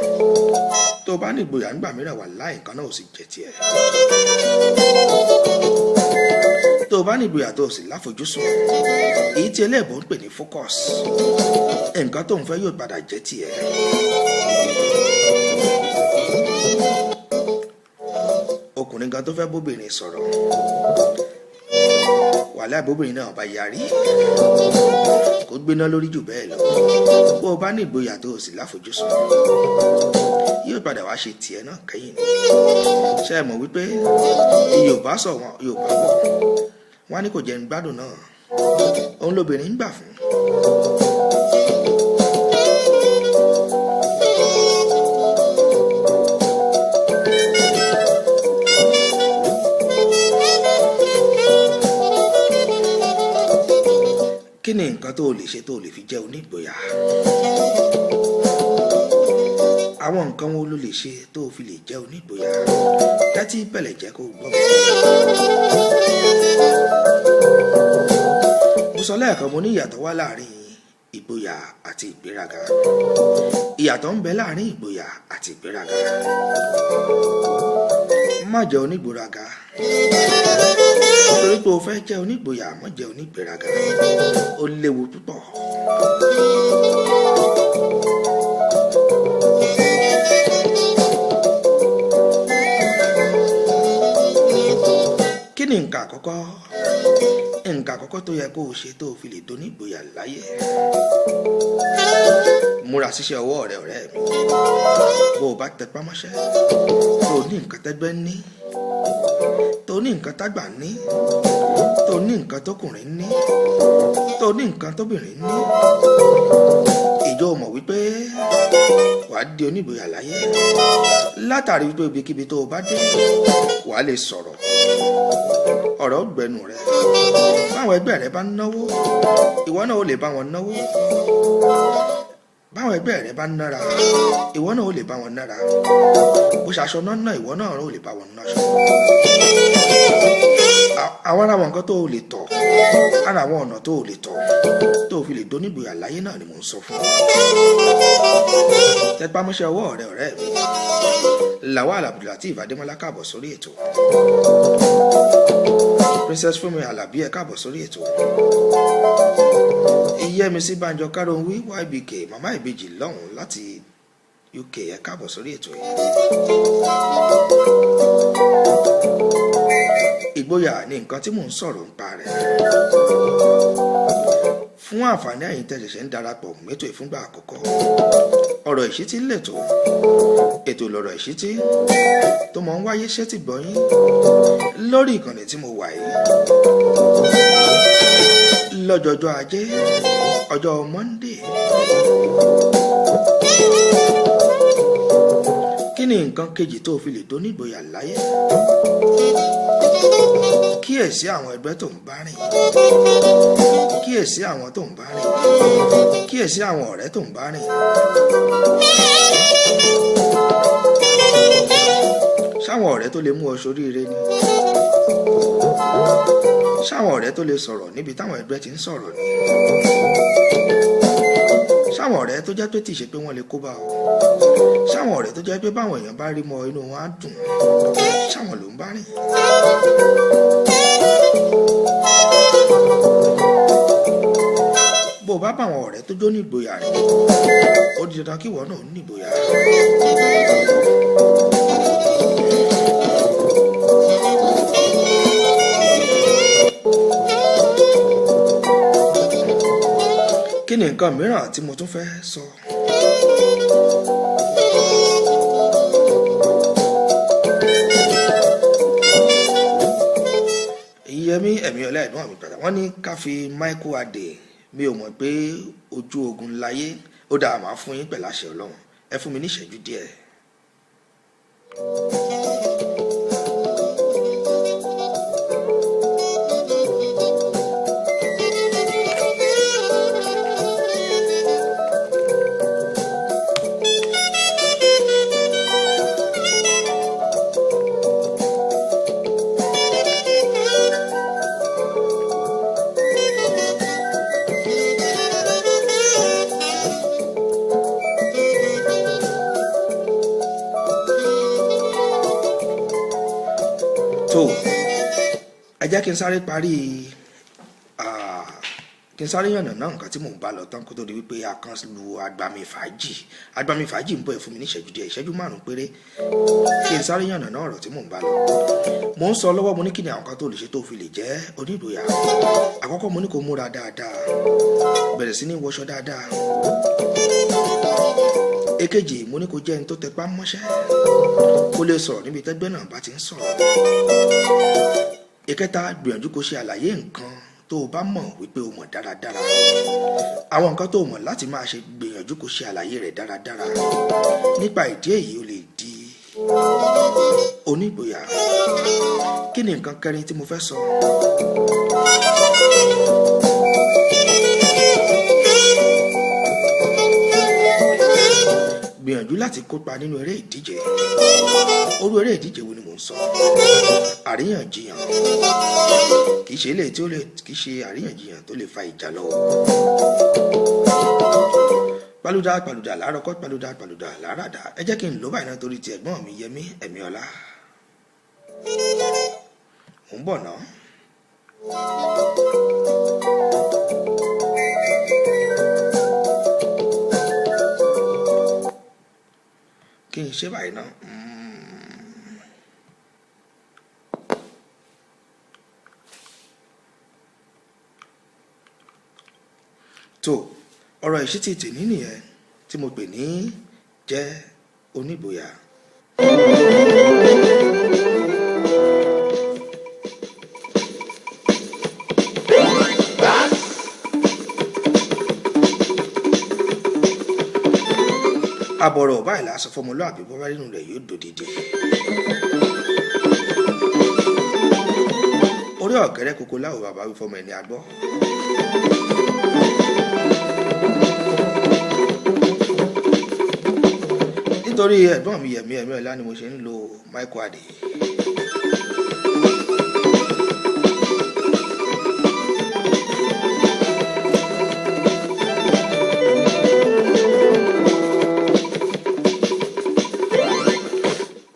tó o bá ní ìgboyà, nígbà mìíràn wà láì nǹkan náà ò sì jẹ́ tiẹ̀. Tó o bá ní ìgboyà, tó o sì láfojúsùn, èyí tí eléèbó ń pè ní focus, nǹkan tó ń fẹ́ yóò padà jẹ́ tiẹ̀. Ọkùnrin gan tó fẹ́ bóbìnrin sọ̀rọ̀, wàhálà ìbóbìnrin náà bá yarí, kó gbéná lórí jù bẹ́ẹ̀ lọ, bó o bá ní ìgboyà, tó o sì láfojúsùn, yóò padà wá ṣe tiẹ̀ náà kẹ́yìn ni. Ṣé ẹ mọ̀ wípé Yorùbá sọ wọn, Yorùbá bọ̀, wọn á ní kò jẹ́ ń gbádùn náà, òun lobìnrin ń gbà fún. Kí ni nǹkan tó o lè ṣe tó o lè fi jẹ́ onígboyà? Àwọn nǹkan wo ló lè ṣe tó o fi lè jẹ́ onígboyà? Tẹ́tí bẹ̀lẹ̀ jẹ́ kó o gbọ́ mi. Mo sọ lẹ́ẹ̀kan, mo ní ìyàtọ̀ wà láàrin ìgboyà àti ìgbéraga. Ìyàtọ̀ ń bẹ láàrin ìgboyà àti ìgbéraga. Má jẹ́ onígbéraga nítorí pé o fẹ́ jẹ́ onígboyà. Má jẹ́ onígbéraga, ó léwu púpọ̀. Kí ni nǹkan àkọ́kọ́, nǹkan àkọ́kọ́ tó yẹ kó o ṣe tó o fi lè donígboyà láyé? Múra síṣẹ́ ọwọ́ rẹ, ọ̀rẹ́ mi. Bó o bá tẹpá mọ́ṣẹ́, tó o ní nǹkan tẹ́gbẹ́ ní, tó o ní nǹkan tágbà ní, tó o ní nǹkan tókùnrin ní, tó o ní nǹkan tóbìnrin ní, ìjọ mọ̀ wípé wàá di onígboyà láyé látàrí wípé ibikíbi tó o bá dé, wàá lè sọ̀rọ̀, ọ̀rọ̀ gbẹnu rẹ. Báwọn ẹgbẹ́ rẹ bá ń náwó, ìwọ náà ó lè bá wọn náwó. Báwọn ẹgbẹ́ rẹ bá ń nára, ìwọ náà ó lè bá wọn nára. Bó ṣaṣọ náà ná, ìwọ náà ó lè bá wọn náṣọ. Àwọn ará wọn, nǹkan tó o lè tọ̀, ara àwọn ọ̀nà tó o lè tọ̀ tó o fi lè dónígboyà láyé náà ni mò ń sọ fún ọ. Tẹpá mọ́ṣẹ́ ọwọ́ rẹ, ọ̀rẹ́ mi. Lawal Abdulateef Adémọlá, káàbọ̀ sórí ètò. Princess Fúnmi Alábí, ẹ káàbọ̀ sórí ètò. Iyẹ́misí Banjọ Kárọ̀nwí YBK, màmá ìbejì lọ́hùn láti UK, ẹ káàbọ̀ sórí ètò yìí. Ìgboyà ni nǹkan tí mò ń sọ̀rọ̀ nípa rẹ̀. Fún Fún àǹfààní ẹ̀yin tẹ́ ṣẹ̀ṣẹ̀ ń darapọ̀ mẹ́tò ìfúngbà àkọ́kọ́, ọ̀rọ̀ ìṣítí lètò, ètò lọ̀rọ̀ ìṣítí tó máa ń wáyé sétí gbọ̀nyín lórí ìkànnì tí mo wà yìí lọ́jọ́jọ́ Ajé, ọjọ́ Monday. Kí ni nǹkan kejì tó fi lè dónígboyà láyé? Kíyèsí àwọn ẹgbẹ́ tó ń bá rìn, kíyèsí àwọn tó ń bá rìn, kíyèsí àwọn ọ̀rẹ́ tó ń bá rìn. Ṣáwọn ọ̀rẹ́ tó lè mú ọ ṣoríire ni? Ṣáwọn ọ̀rẹ́ tó lè sọ̀rọ̀ níbi táwọn ẹgbẹ́ ti ń sọ̀rọ̀ ni? Ṣáwọn ọ̀rẹ́ tó jẹ́ pé tìṣe pé wọ́n lè kó bá ọ? Ṣáwọn ọ̀rẹ́ tó jẹ́ pé báwọn èèyàn bá rí mọ inú wọn á dùn? Ṣáwọn ló ń bá rìn? Bó o bá bá àwọn ọ̀rẹ́ tó jó ní ìgboyà rìn, ó di dandan kí ìwọ náà ní ìgboyà. Kí ni nǹkan mìíràn tí mo tún fẹ́ sọ? Yẹmí ẹ̀mí ọlá ẹ̀gbọ́n mi padà, wọ́n ní ká fi Michael Adé. Mi ò mọ̀ pé ojú ogun láyé ó dáa, máa fún yín pẹ̀lú àṣẹ Ọlọ́run. Ẹ fún mi ní ìṣẹ́jú díẹ̀. Tó, ẹ jẹ́ kí n sáré parí, kí n sáré yànnà náà nǹkan tí mò ń bá lọ tán kó tó di wípé a kan lu agbami fàájì. Agbami fàájì ń bọ̀. Ẹ̀ fún mi ní ìṣẹ́jú díẹ̀, ìṣẹ́jú 5 péré, kí n sáré yànnà náà ọ̀rọ̀ tí mò ń bá lọ. Mò ń sọ lọ́wọ́, mo ní kí ni àwọn kan tó lè ṣe tó fi lè jẹ́ onígboyà. Àkọ́kọ́, mo ní kó múra dáadáa, bẹ̀rẹ̀ sí ní wọṣọ dáadáa. Èkejì, mo ní kó jẹ́ ẹni tó tẹpá mọ́ṣẹ́, kó lè sọ̀rọ̀ níbi tẹ́gbẹ́ náà bá ti ń sọ̀rọ̀. Ìkẹta, gbìyànjú kó ṣe àlàyé nǹkan tó o bá mọ̀ wípé o mọ̀ dáradára. Àwọn nǹkan tó o mọ̀ láti máa ṣe, gbìyànjú kó ṣe àlàyé rẹ̀ dáradára. Nípa ìdí èyí, o lè di onígboyà. Kí ni nǹkan kẹrin tí mo fẹ́ sọ? Gbìyànjú láti kópa nínú eré ìdíje. Orú eré ìdíje wo ni mò ń sọ? Àríyànjiyàn. Kì í ṣe eléyìí tí ó lè, kì í ṣe àríyànjiyàn tó lè fa ìjà lọ. Paluda paluda làárọ̀kọ́, paluda paluda làáràdà. Ẹ jẹ́ kí n lò báyìí náà torí ti ẹ̀gbọ́n mi Yẹmí Ẹ̀míọlá. Mò ń bọ̀ náà. Kí n ṣe báyìí náà. Tó, ọ̀rọ̀ ìṣítí tèmi nìyẹn tí mo pè ní jẹ́ onígboyà. Àbọ̀rọ̀ báyìí lásán fọmọlúàbí, bọ́bá nínú rẹ̀ yóò dòdìdì. Orí ọ̀gẹ́rẹ́ koko láwọ̀ bàbá wí fọmọ ẹni àgbọ́. Nítorí ẹ̀gbọ́n mi Yẹ̀mí ẹ̀mí ọ̀la ni mo ṣe ń lo Michael Adé.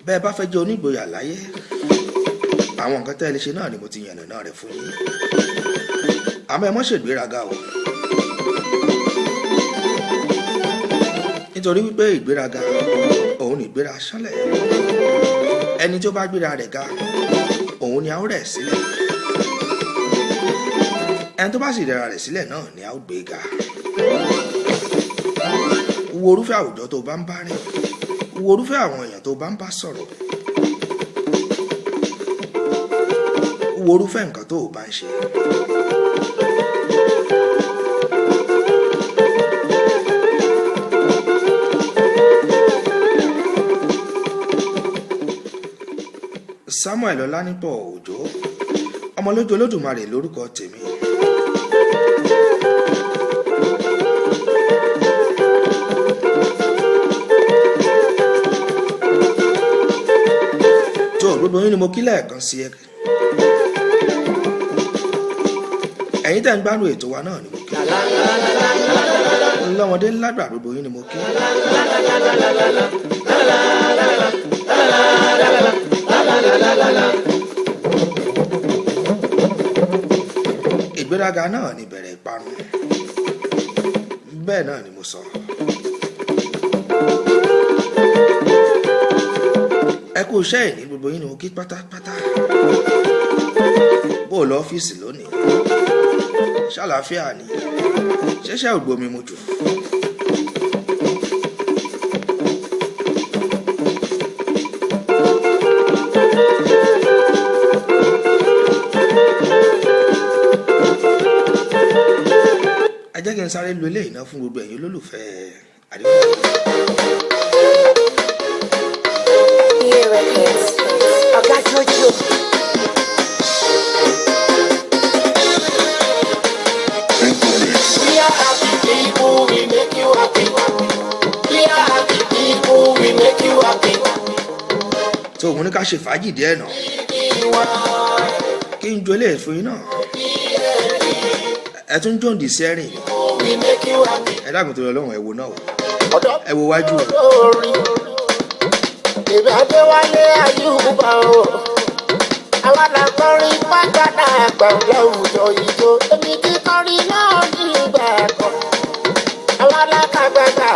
Bẹ́ẹ̀ bá fẹ́ jẹ́ onígboyà láyé, àwọn nǹkan tẹ́ ẹ lè ṣe náà ni mo ti yànnà náà rẹ̀ fún yín. Àmọ́ ẹ mọ́ ṣègbéraga o, nítorí wípé ìgbéraga òun ní ìgbéra ṣánlẹ̀. Ẹni tí ó bá gbéra rẹ̀ ga, òun ni a ó rẹ̀ sílẹ̀. Ẹni tó bá sì rẹra rẹ̀ sílẹ̀ náà ni a ó gbé ga. Wo orúfẹ́ àwùjọ tó bá ń bá rìn, wo orúfẹ́ àwọn èèyàn tó bá ń bá sọ̀rọ̀, wo orúfẹ́ nǹkan tó o bá ń ṣe. Samuel Ọlánípọ̀ Òjó, ọmọlójú Olódùmarè lórúkọ tèmi. Tó gbogbo yín ni mo kí lẹ́ẹ̀kan sí ẹ. Ẹ̀yin tẹ́ ń gbádùn ètò wa náà ni mo kí. Lọ́mọdé lágbà, gbogbo yín ni mo kí. Ìgbéraga náà ni bẹ̀rẹ̀ ìparun, bẹ́ẹ̀ náà ni mo sọ. Ẹ kú iṣẹ́ ìní, gbogbo yín ni mo kí pátápátá. Bó o lọ ọ́fíìsì lónìí, ṣàlàáfíà ni? Ṣẹṣẹ ògbómi mu jù? Ẹ jẹ́ kí n sáré lu eléyìí náà fún gbogbo ẹ̀yin olólùfẹ́ àdéhùn. PA Records. Ọ̀gá Jojo. We are happy people, we make you happy. We are happy people, we make you happy. Tó òun ní ká ṣe fàájì díẹ̀ náà, kí n ju eléyìí fún yín náà. Ẹ tún jòǹdì sẹ́rìn. We make you happy. Ẹ dákun tó lọ lọ́wọ́, ẹ wo náà o. Ọ̀dọ́ Ẹ wo wájú o. lórí. Èmi Adéwálé Ayúbà o. Àwa là ń kọrin pátánà àgbà láwùjọ ìjó. Èmi ti kọrin náà ní ìgbà kan. Àwa là kàgbàgbà.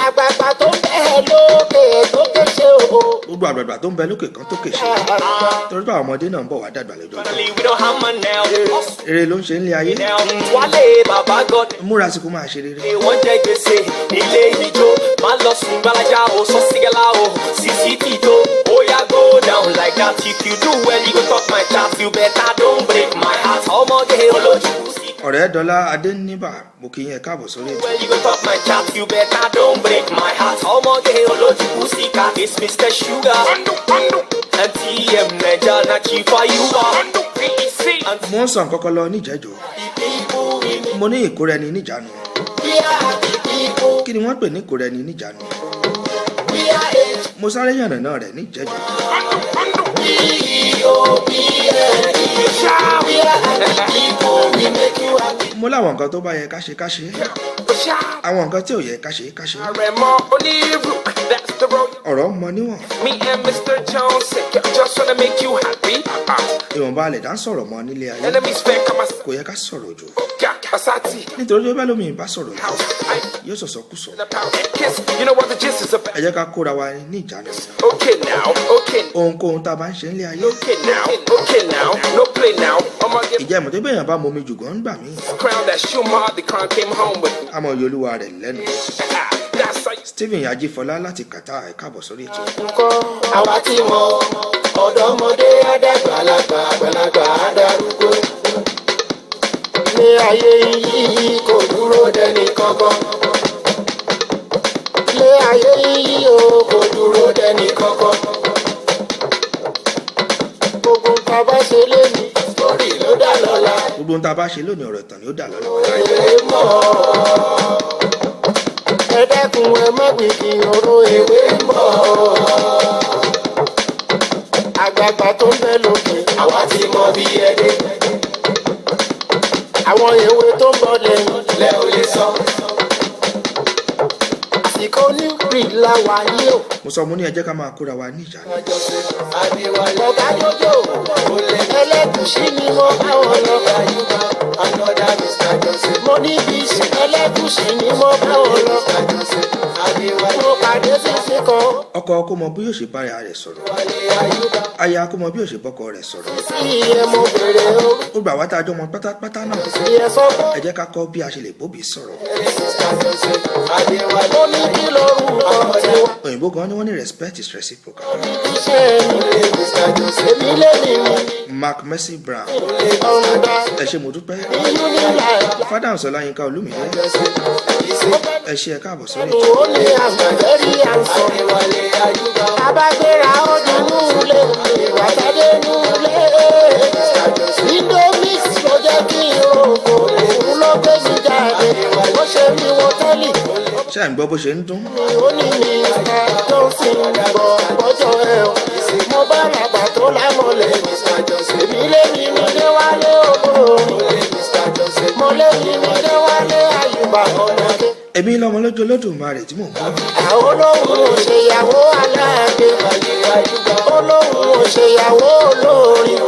Àgbààgbà tó ń bẹ lókè tó kéṣe o. Gbogbo àgbààgbà tó ń bẹ lókè kan tó kèṣe, torí pé àwọn ọmọdé náà ń bọ̀ wá dàgbà lọ́jọ́ ọjọ́. We don't hammer now. Eré ló ń ṣe nílé ayé. Now, Wálé bàbá God. Múra sí kó máa ṣe rere. Wọ́n jẹ gbèsè nílé ijó. Má lọ sùn gbalaja o, sọ sígẹ́lá o, sisi tìjó. Oya go down like that. If you do well, you go talk my chat. You better don't break my heart. Ọmọge olójú sí. Ọ̀rẹ́ Dọ́là Adéníbà, mo kí yín, ẹ káàbọ̀ sórí ètò. Well, you go talk my chat. You better don't break my heart. Ọmọge olójú síkà. It's Mr. Sugar. And TM Naija na Chief Ayuba. Mo ń sọ nǹkan kan lọ níjẹ́jọ́, mo ní ìkóra ẹni níjàánu. Kí ni wọ́n pè ní ìkóra ẹni níjàánu? Mo sáré yànnàná rẹ̀ níjẹ́jọ́. Mo láwọn nǹkan tó bá yẹ ká ṣe, ká ṣe, àwọn nǹkan tí ò yẹ ká ṣe, ká ṣe. Remo Oniru, that's the road. Ọ̀rọ̀ mọ níwọ̀n. Me and Mr. Jones just wanna make you happy. Ìwọ̀nba alẹ̀ dá ń sọ̀rọ̀ mọ́ nílé ayé. Enemies fair come as Kò yẹ ká sọ̀rọ̀ jù, Asati nítorí pé bẹ́ẹ̀ lómi bá sọ̀rọ̀ jù, house. I yóò sọ̀sọ̀ kú sọ. in the pound kiss. You know what the gist is about. Ẹ jẹ́ ká kóra wa ní ìjánu. Okay now, okay, Ohunkóhun tá a bá ń ṣe nílé ayé. okay now, okay now, no play now. I'ma get Ìjẹ́ ìmọ̀ tó bẹ̀yàn bá momi jù gan gbà mí, crown that shoe mod. The crown came home with me. àmọ́ iye olúwa rẹ̀ lẹ́nu. That's how you Stephen Ajífọlá láti Qatar, ẹ káàbọ̀ sórí ètò. Nǹkan àwa tí mọ ọ̀dọ́mọdé àdàgbàlagbà, àgbàlagbà àdàrúgbó. Ilé ayé yìí kò dúró dẹni kankan. Ilé ayé yìí o kò dúró dẹni kankan. Gbogbo nǹkan bá ṣe léni, sórí ló dá lọ́la. Gbogbo ohun tá a bá ṣe lónìí, ọ̀rọ̀ ìtàn ni ó dà lọ́la. Èrè mọ́ ẹ dẹ́kun, ẹ má gbìgì ọ̀rọ̀ ewé mọ́. Àgbààgbà tó ń bẹ lókè, àwa ti mọ bí ẹ dé. Àwọn èwe tó ń bọ̀ lẹ́yìn lẹ́ ò lè sọ. Àsìkò new breed la wà yìí o. Mo sọ, mo ní ẹ jẹ́ ká máa kóra wa ní ìjánu. Ọ̀gá Jójó, Ẹlẹ́gùṣí ni mo bá wọn lọ. Mo ní bíìsì, Ẹlẹ́gùṣí ni mo bá wọn lọ. Mo pàdé sísí kan. Ọkọ kó mọ bí yóò ṣe bá ara rẹ̀ sọ̀rọ̀, aya kó mọ bí yóò ṣe bọ́kọ rẹ̀ sọ̀rọ̀. Sí iye mo bèrè o. Ó gbà wá tá a jọ mọ pátápátá náà. Ìyẹn sọ fún. Ẹ jẹ́ ká kọ́ bí a ṣe lè bóbi sọ̀rọ̀. Ó ní kí lorúkọ tiwa. Òyìnbó gan ni wọ́n ní respect is reciprocal. Iṣẹ́ mi, èmi lé mi ní Mark Mercy Brown, ọ̀rùnba ẹ ṣe, mo dúpẹ́. ní Unilag. Fádàǹsọ Ọláyínká Olúmídé, ẹ ṣe, ẹ káàbọ̀ sórí Ẹnu ètò. ó ní àgbàdẹ́rì àǹsọ̀. Abágbéra ó di núlé, ìwàsádé núlé. Indomix ló jẹ́ kí n rògbò, òun ló gbé mi jáde. Ó ṣe mí wo tẹ́lì, Ṣé ẹ̀ ń gbọ́ bó ṣe ń dún? ó ní Mr. Johnson bọ̀ bọ́jọ́ ẹ̀ o. Mo bá ràgbà tó lámọ̀lẹ̀. Èmi lé mi ní Déwálé olórin. Mo lé mi ní Déwálé Àyùbá ọ̀nàdé. Èmi lọmọ lójú Olódùmarè tí mò ń bọ̀. Àwọn olóhùn ò ṣèyàwó aláàgbé, olóhùn ò ṣèyàwó olórin.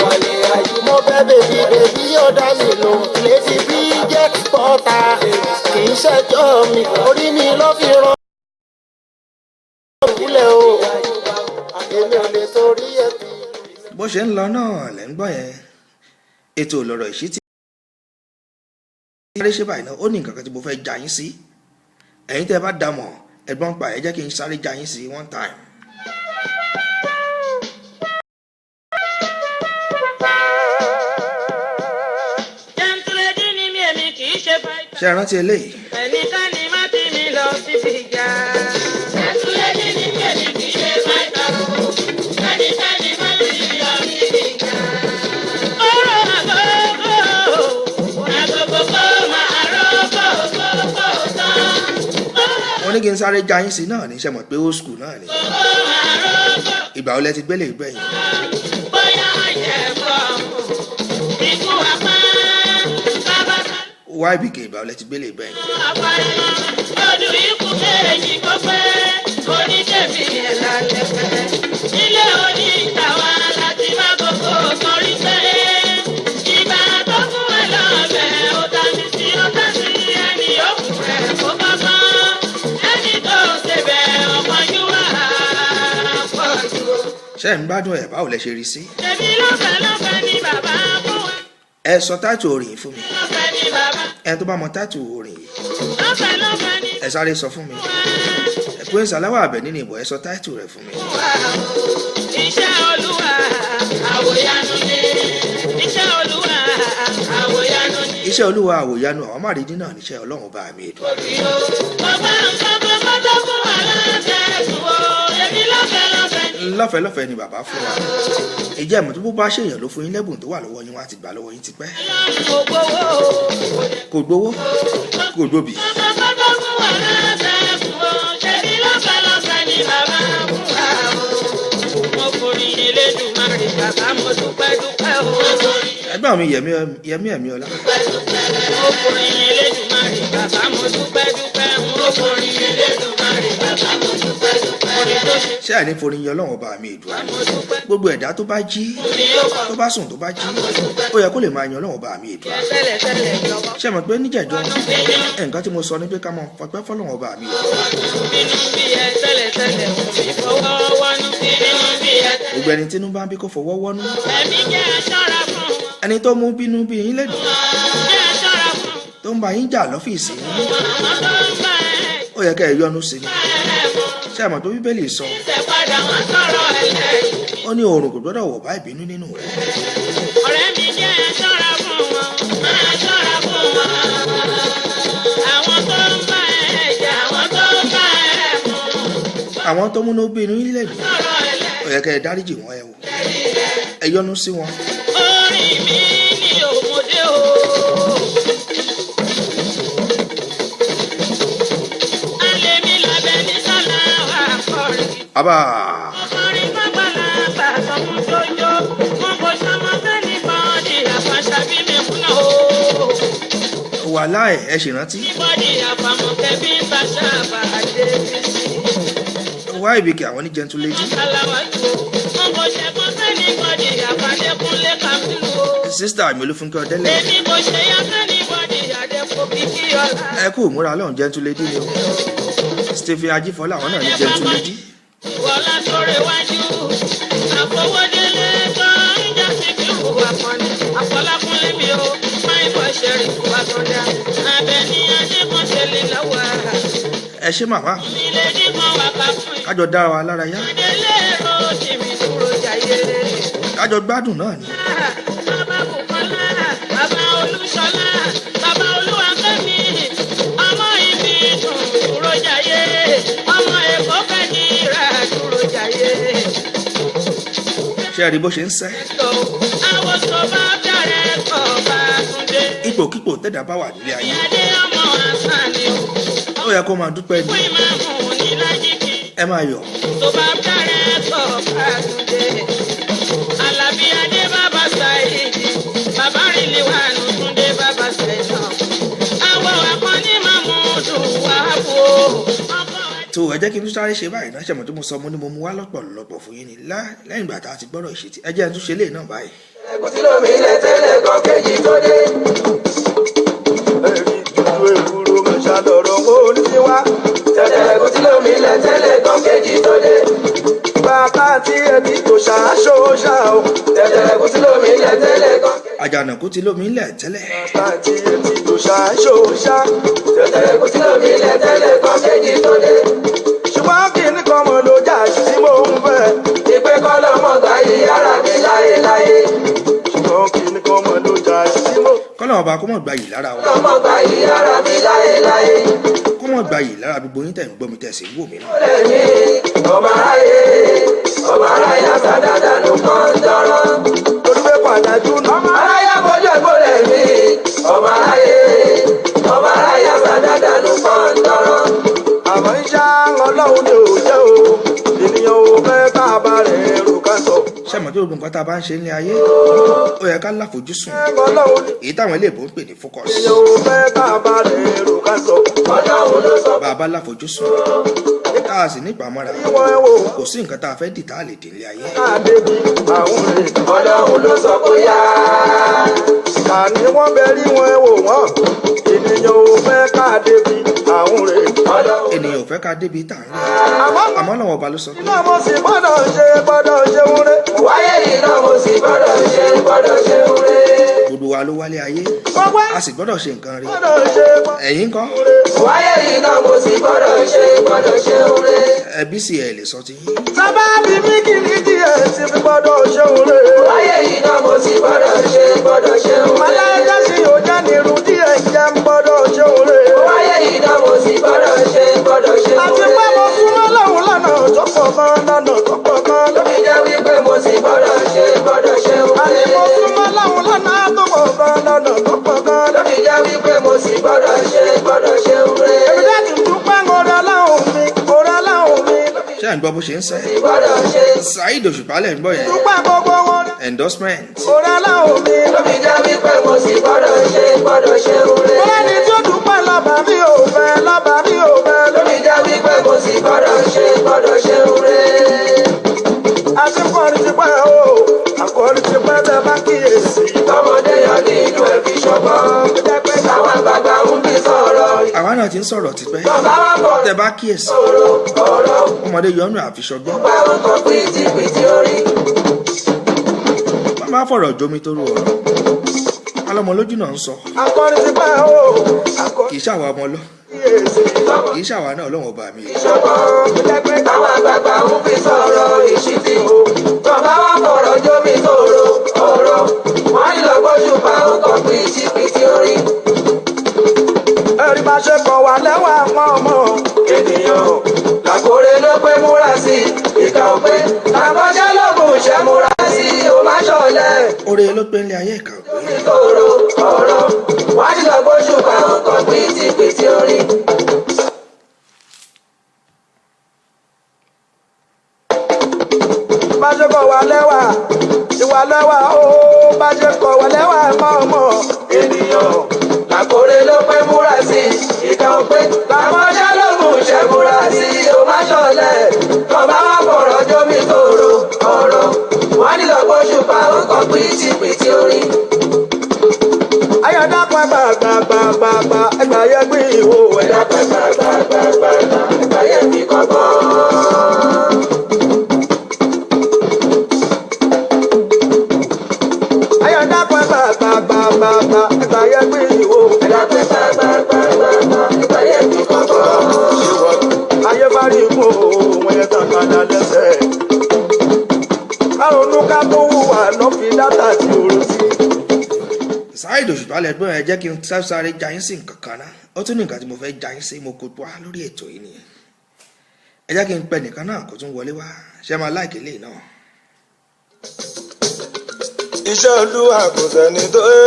Mo bẹ bèbí, bèbí yóò dá mi lò létí bí jet porter. Kì í ṣẹjọ́ mi, orí mi ló fi rán òwúlẹ̀ o. Èmi ò lè torí ẹbí. Bó ṣe ń lọ náà lẹ́ ń gbọ́ yẹn. Ètò lọ̀rọ̀ ìṣítí sáré ṣe báyìí náà, ó ní nǹkan kan tí mo fẹ́ já yín sí. Ẹ̀yin tẹ́ ẹ bá dà mọ̀ ẹ̀gbọ́n pa ẹ̀, jẹ́ kí n sáré já yín sí one time. Jẹ́ntúlẹ́dì ni mí, èmi kì í ṣe fighter. Ṣé ẹ rántí eléyìí? Ẹnikẹ́ni má ti mi lọ síbi ìjà. Jẹ́ntúlẹ́dì ni mí, èmi kì í ṣe fighter. Ẹnikẹ́ni má ti mi lọ síbi ìjà. Ọ̀rọ̀ àgógó, àgógó kó máa rọ́ kó tán. Wọ́n ní kí n sáré já yín sí náà ní ṣe mọ̀ pé old school náà ni. Ìgbà wo lẹ ti gbélé ìgbẹ̀yìn? Bóyá àjẹkọ̀ ikú apá bàbá Ybk, ìgbà wo lẹ ti gbélé ìgbẹ̀yìn? Lọ́dún ikú kejì kó pé oníṣẹ́bí ẹ̀ lálẹ́ pẹ́. Ilé oní ìtàwá láti má gbogbo sọrí pé. Ìgbà tó fún ẹ lọ́bẹ̀ ó ta mi sí, ó ta sí ẹni yòókù rẹ̀ kó bá tán. Ẹni tó ṣe bẹ̀ ọ̀pọ̀jù wà pọ̀ jù. Ṣé ẹ̀ ń gbádùn ẹ̀? Báwo lẹ ṣe rí sí? Ṣèbí lọ́fẹ̀ẹ́ lọ́fẹ̀ẹ́ ni bàbá fún wa. Ẹ sọ táìtù orin yìí fún mi. Lọ́fẹ̀ẹ́ ni bàbá. Ẹ tó bá mọ táìtù orin yìí, Lọ́fẹ̀ẹ́ lọ́fẹ̀ẹ́ ni ẹ sáré sọ fún mi. Ẹ pé Sàláwà Àbẹ̀ní ni ìbọ̀, ẹ sọ táìtù rẹ̀ fún mi. Iṣẹ́ Olúwa àwòyanu ni. Iṣẹ́ Olúwa àwòyanu ni. Iṣẹ́ Olúwa àwòyanu, àwọn márìndín náà níṣẹ́ Ọlọ́run bá mi ètò. Bàbá nǹkan gbogbo tó fún wa látẹ̀kùn o. Èmi lọ́fẹ̀ẹ́ lọ́fẹ̀ẹ́ ni. Lọ́fẹ̀ẹ́ lọ́fẹ̀ẹ́ ni bàbá fún wa. Ìjẹ́ ìmọ̀ tó bó bá ṣèyàn ló fún yín lẹ́bùn tó wà lọ́wọ́ yín, wọ́n á ti gbà lọ́wọ́ yín tipẹ́. Kò gbowó o. Kò gbowó, kò gbòbì. Gbogbo tó fún wa látẹ̀kùn o. Ṣèbí lọ́fẹ̀ẹ́ lọ́fẹ̀ẹ́ ni bàbá fún wa o. Mo forí Elédùmarè, bàbá mo dúpẹ́ dúpẹ́ o. Ẹgbẹ́ mi Yẹmí, Yẹmí ẹ̀mí ọlá. Mo forí Elédùmarè, bàbá mo dúpẹ́ dúpẹ́. Mo forí Elédùmarè, bàbá mo dúpẹ́ dúpẹ́. Orin tó ṣe Ṣé àní forí yan Ọlọ́run ọba mi ìdùn? Gbogbo ẹ̀dá tó bá jí, tó bá sùn, tó bá jí, ó yẹ kó lè máa yan Ọlọ́run ọba mi ìdùn. tẹ́lẹ̀ tẹ́lẹ̀ lọ́wọ́. Ṣé mọ̀ pé níjẹ̀jọ́, nǹkan tí mo sọ ni pé ká máa fọpẹ́ fọlọ́run ọba mi ìdùn. Bínú bí ẹ tẹ́lẹ̀ tẹ́lẹ̀, òun fọwọ́ wọnú. Bínú bí ẹ Gbogbo ẹni tínú bá ń bí kó fọwọ́ wọ́nú. Ẹ̀mí jẹ́ aṣọ́ra fún wọn. Ẹni tó mú bínú bí yín lẹ́nu, Jẹ́ aṣọ́ra fún tó ń bá yín jà lọ́fíìsì yín, wọn. Àwọn tó ń bá ẹ ó yẹ kẹ́ ẹ yọnu sí ni. ẹ mọ́. Ṣé àmọ̀ tó Bíbélì sọ? Ṣe padà wọ́n sọ̀rọ̀ ẹlẹ́yìn. Ó ní oòrùn kò gbọ́dọ̀ wọ̀ bá ìbínú nínú rẹ̀. Ọ̀rẹ́ mi jẹ́ aṣọ́ra fún wọn. Máa ṣọ́ra fún wọn. Àwọn tó ń bá ẹ jà, àwọn tó ń bá ẹ mú. Àwọn tó múnú bínú yín lẹ́nu, Sọ̀rọ̀ ẹlẹ́yìn. ó yẹ kẹ́ ẹ dáríjì wọ́n, ẹ wò, ẹ yọnu sí wọn. Orin mi ni òmòdé o. Alẹ́ mi lábẹ́ ní sọ́lá wà kọrin. Àbá. Ọkùnrin gbàgbàlagbà sọmú jójó. Mo kò sọmọ sẹ́ni bọ́ọ̀dì àfàṣàbí mi kùnà o. Wàláì, ẹ ṣèrántí. Bọ́ọ̀dì àfàmọ̀kẹ́ bí ń bá ṣàbà dé sí. Ybk àwọn ní gentle lady. Sísítà mi Olúfúnkẹ́ Ọdẹ́lẹ̀, ẹ kú ìmúra lọ́hùn, gentle lady ni o. Stephen Ajífọlá àwọn náà ní gentle lady. Wọlá sórí iwájú, àfọwọ́délé tó ń já sí kí wùwà kan ní. Àfọlákúnlé mi o, máa ń bọ̀ ṣẹ̀rì fún Àtọ́jà. Abẹ ní Adékànṣe lè lọ́wọ́. Ẹ ṣé màmá. Ilé díkan wà ká fún yìí. Kájọ dára wa lára yá. Adélé èrò tìmí dúró jayé. Kájọ gbádùn náà ni. Bàbá Bùkọ́lá, bàbá Olúṣọlá, bàbá Olúwafẹ́mi, ọmọ ibi dùn dúró jayé. Ọmọ Èkó kẹ́jìrà dúró jayé. Ṣé ẹ rí bó ṣe ń sẹ́? Àwòsàn bá bẹ̀rẹ̀ kọ̀ bá Túndé. Ipòkípò tẹ̀dá bá wà nílé ayé, Ìyáde ọmọ Hasan ni o. ó yẹ kó máa dúpẹ́ ni. Fún ìmáàmù ní Lájíkì. Ẹ máa yọ̀. Tó bá bẹ̀rẹ̀ kọ̀ bá Túndé. Àlàbí Adé bàbá Ṣáìdì. Bàbá Rìlì wà nù Túndé bàbá Ṣẹ̀sán. Àwọ̀ akọni Mahmudu wà bò. Ọkọ̀ Tó ẹ jẹ́ kí n tún sáré ṣe báyìí náà. Ṣẹ̀mọ̀ tó mo sọ, mo ní mo mú wá lọ́pọ̀lọpọ̀ fún yín ni lẹ́yìn ìgbà tá a ti gbọ́rọ̀ ìṣètì, ẹ jẹ́ n tún ṣe léè náà báyìí. Ẹ̀gúsí lómi ilẹ̀ tẹ́lẹ̀ kan kéjì tó dé. Ẹ̀rí dúdú ewúro mọ̀ṣá lọ̀rọ̀ ó ní tiwa. Tẹ̀tẹ̀ ẹ̀gúsí lómi ilẹ̀ tẹ́lẹ̀ kan kéjì tó dé. Bàbá tí ẹbí tó ṣaṣọ ṣá o. Tẹ̀tẹ̀ ẹ̀gúsí lómi ilẹ̀ tẹ́lẹ̀ kan kéjì. Àjànàkú ti lómi ńlẹ̀ tẹ́lẹ̀. Bàbá tí ẹbí tó ṣaṣọ ṣá. Tẹ̀tẹ̀ ẹ̀gúsí lómi ilẹ̀ tẹ́lẹ̀ kan kéjì tó dé. Ṣùgbọ́n kí ni kan mo lo jáàjù tí mò ń fẹ́. Ìpè kọ́ lọ́mọ gbà yí ara mi láyé láyé. Ṣùgbọ́n kí ni kan mo lo jáàjù tí mò ń Kọ́lọ̀ ọba kó mọ̀ gba yìí lára wa. lọ́mọ gbà yí ara mi láyé láyé. Kó mọ̀ gba yìí lára gbogbo yín tẹ̀ ń gbọ́ mi, tẹ̀ sí ń wò mí náà. Lẹ́mí ọmọ aráyé, ọmọ aráyé àtàdàdà ló kàn ń dọ́rọ́. Torí pé pàdájú náà. Ọmọ aráyé àbójú ẹ̀gbọ́n lẹ́mí ọmọ aráyé, ọmọ aráyé àtàdàdà ló kàn ń dọ́rọ́. Àmọ́ ń ṣá ọlọ́run ni ò jẹ́ o, ènìyàn ò fẹ́ ká bá rẹ̀ rò ká sọ. Ṣẹ̀mọ̀ tó gbogbo nǹkan tá a bá ń ṣe ní ayé, ó yẹ ká láfojúsùn, Ọlọ́run ni èyí táwọn eléèbó ń pè ní focus. ènìyàn ò fẹ́ ká bá rẹ̀ rò ká sọ. Ọlọ́run ló sọ Bá a bá láfojúsùn, tá a sì ní ìpamọ́ra, wọ́n wò kò sí nǹkan tá a fẹ́ dì tá a lè dì nílé ayé. ká débi àwọn rè. Ọlọ́run ló sọ kó yá. Kàní wọ́n bẹ rí wọn wò wọ́n, ènìyàn ò fẹ́ ká débi àwọn rè. Ènìyàn ò fẹ́ ká débi tá à ń rí, Àmọ́ àmọ́ lọ́wọ́ ọba ló sọ pé iná mo sì gbọ́dọ̀ ṣe, gbọ́dọ̀ ṣe ń rè. Wáyé iná mo sì gbọ́dọ̀ ṣe, gbọ́dọ̀ ṣe ń rè. gbogbo wa ló wálé ayé, Gbogbo a sì gbọ́dọ̀ ṣe nǹkan rí. gbọ́dọ̀ ṣe gbọ́dọ̀ Ẹ̀yin ńkọ́? wáyé iná mo sì gbọ́dọ̀ ṣe, gbọ́dọ̀ ṣe ń rè. Ẹbí sì ẹ̀ lè sọ ti yín. Sábà bí mi kì í díẹ̀ sí fi gbọ́dọ̀ ṣe ń rè. Wáyé iná mo sì gbọ́dọ̀ ṣe, gbọ́dọ̀ ṣe ń rè. Màláíkà sì yóò jẹ́ nírú díẹ̀ jẹ́ ń gbọ́dọ̀ ṣe ń rè. Wáyé iná mo sì gbọ́dọ̀ ṣe, gbọ́dọ̀ ṣe ń rè. Àti pé mo súnmọ́ lọ́hùn lọ́nà tó pọ̀ gan, lọ́nà tó pọ̀ gan. Ló fi jẹ́ wípé mo sì gbọ́dọ̀ ṣe, gbọ́dọ̀ ṣe ń rè. Àní mo súnmọ́ lọ́hùn lọ́nà tó pọ̀ gan, lọ́nà tó pọ̀ gan. Ló fi jẹ́ wípé mo sì gbọ́dọ̀ ṣe, gbọ́dọ̀ ṣe ń rè. Èmi dá ti dúpẹ́ orí aláhùn mi, orí aláhùn mi. Ṣé ẹ̀ ń gbọ́ bó ṣe ń sẹ́? Gbọ́dọ̀ ṣe Saheed Òṣùpá lẹ̀ ń gbọ́ yẹn. dúpẹ́ gbogbo wọn. Endorsement. Orí aláhùn mi. Ló fi jẹ́ wípé mo sì gbọ́dọ̀ ṣe, gbọ́dọ̀ ṣe ń rè. Mo lẹ́ni tí ó dúpẹ́ lọ́ba mi ò fẹ́, lọ́ba mi ò fẹ́. Ló fi jẹ́ wípé mo sì gbọ́dọ̀ ṣe, gbọ́dọ̀ ṣe ń rè. Àti kọrin ti pẹ́ o, àkọrin ti pẹ́ tẹ bá kíyèsí. Tọmọdé yọ ní inú ẹ̀ fi ṣọgbọ́n. Àwọn àgbààgbà ń bí sọ̀rọ̀. Àwa náà ti ń sọ̀rọ̀ tipẹ́. Bàbá wa bọ̀ Tẹ bá kíyèsí, ọ̀rọ̀ ọ̀rọ̀ ọmọdé yọnu àfiṣọgbọ́n. pẹ́ ó kọ pìtìpìtì orí. Wọ́n máa fọ̀rọ̀ jomi toru ọ̀rọ̀. Alọ́mọ lójú náà ń sọ. Akọrin ti pẹ́ o, akọrin Kì í ṣàwa ọmọ lọ. kíyèsí. Kì í ṣàwa náà, ọlọ́wọ́n ọba mi. Àwọn àgbààgbà ń fi sọ̀rọ̀ ìṣítí o. Bàbá wa fọ̀rọ̀ jómi sọ̀rọ̀ ọ̀rọ̀. Wọ́n ní lọ́gbọ́n ṣùgbọ́n ó kọ pìtìpìtì orí. Ẹ̀rí bá ṣe kọ̀ wá lẹ́wà àwọn ọmọ ènìyàn. Làkórè ló pé múra sí i, ìkà ò pé. Àbọ̀ṣẹ́ lóògùn ṣẹ́ múra sí i, ó má ṣọ̀lẹ̀. Oore ló pé nílé ayé, ìkà ò pé. Sọ̀rọ̀ ọ̀rọ̀. Wọ́n ní lọ́gbọ́n ṣùgbọ́n ó kọ pìtìpìtì orí. Bá ṣe kọ̀ wá lẹ́wà, ìwà lẹ́wà ó, bá ṣe kọ̀ wá lẹ́wà mọ́ ọmọ ènìyàn. Làkórè ló pé múra sí i, ìkà ò pé. Làmọ́ṣẹ́ lóògùn ṣẹ́ múra sí i, ó má ṣọ̀lẹ̀. Tọ́ba wà fọ̀rọ̀ jómi tòrò ọ̀rọ̀. Wọ́n ní lọ́gbọ́n ṣùpá ó kọ pìtìpìtì orin. Ayọ̀dàpọ̀ gbàgbàgbàgbà ẹgbà yẹ gbé ìwò ẹ̀. Ẹ̀dàpẹ̀ gbàgbàgbàgbà ẹ̀gbà yẹn fi kọ́gbọ́n. Ayọ̀dàpọ̀ gbàgbàgbàgbà ẹgbà yẹ gbé ìwò ẹ̀. Ẹ̀dàpẹ̀ gbàgbàgbàgbà ẹ̀gbà yẹn fi kọ́gbọ́n. Ayé bá rí ikú òun ẹ̀ tàkàdá lẹ́sẹ̀. Kárọ̀nù ká tó hùwà lọ́ fi dátà tí òru sí. Saheed Òṣùpá lẹ́gbọ́n, ẹ jẹ́ kí n sáré ja yín sí nǹkan kan náà. Ó tún ní nǹkan tí mo fẹ́ ja yín sí, mo kó tó wá lórí ètò yìí nìyẹn. Ẹ jẹ́ kí n pẹ nìkan náà kó tún wọlé wá. Ṣé máa láìkè lè náà? Iṣẹ́ Olúwa kò sẹ́ni tó é.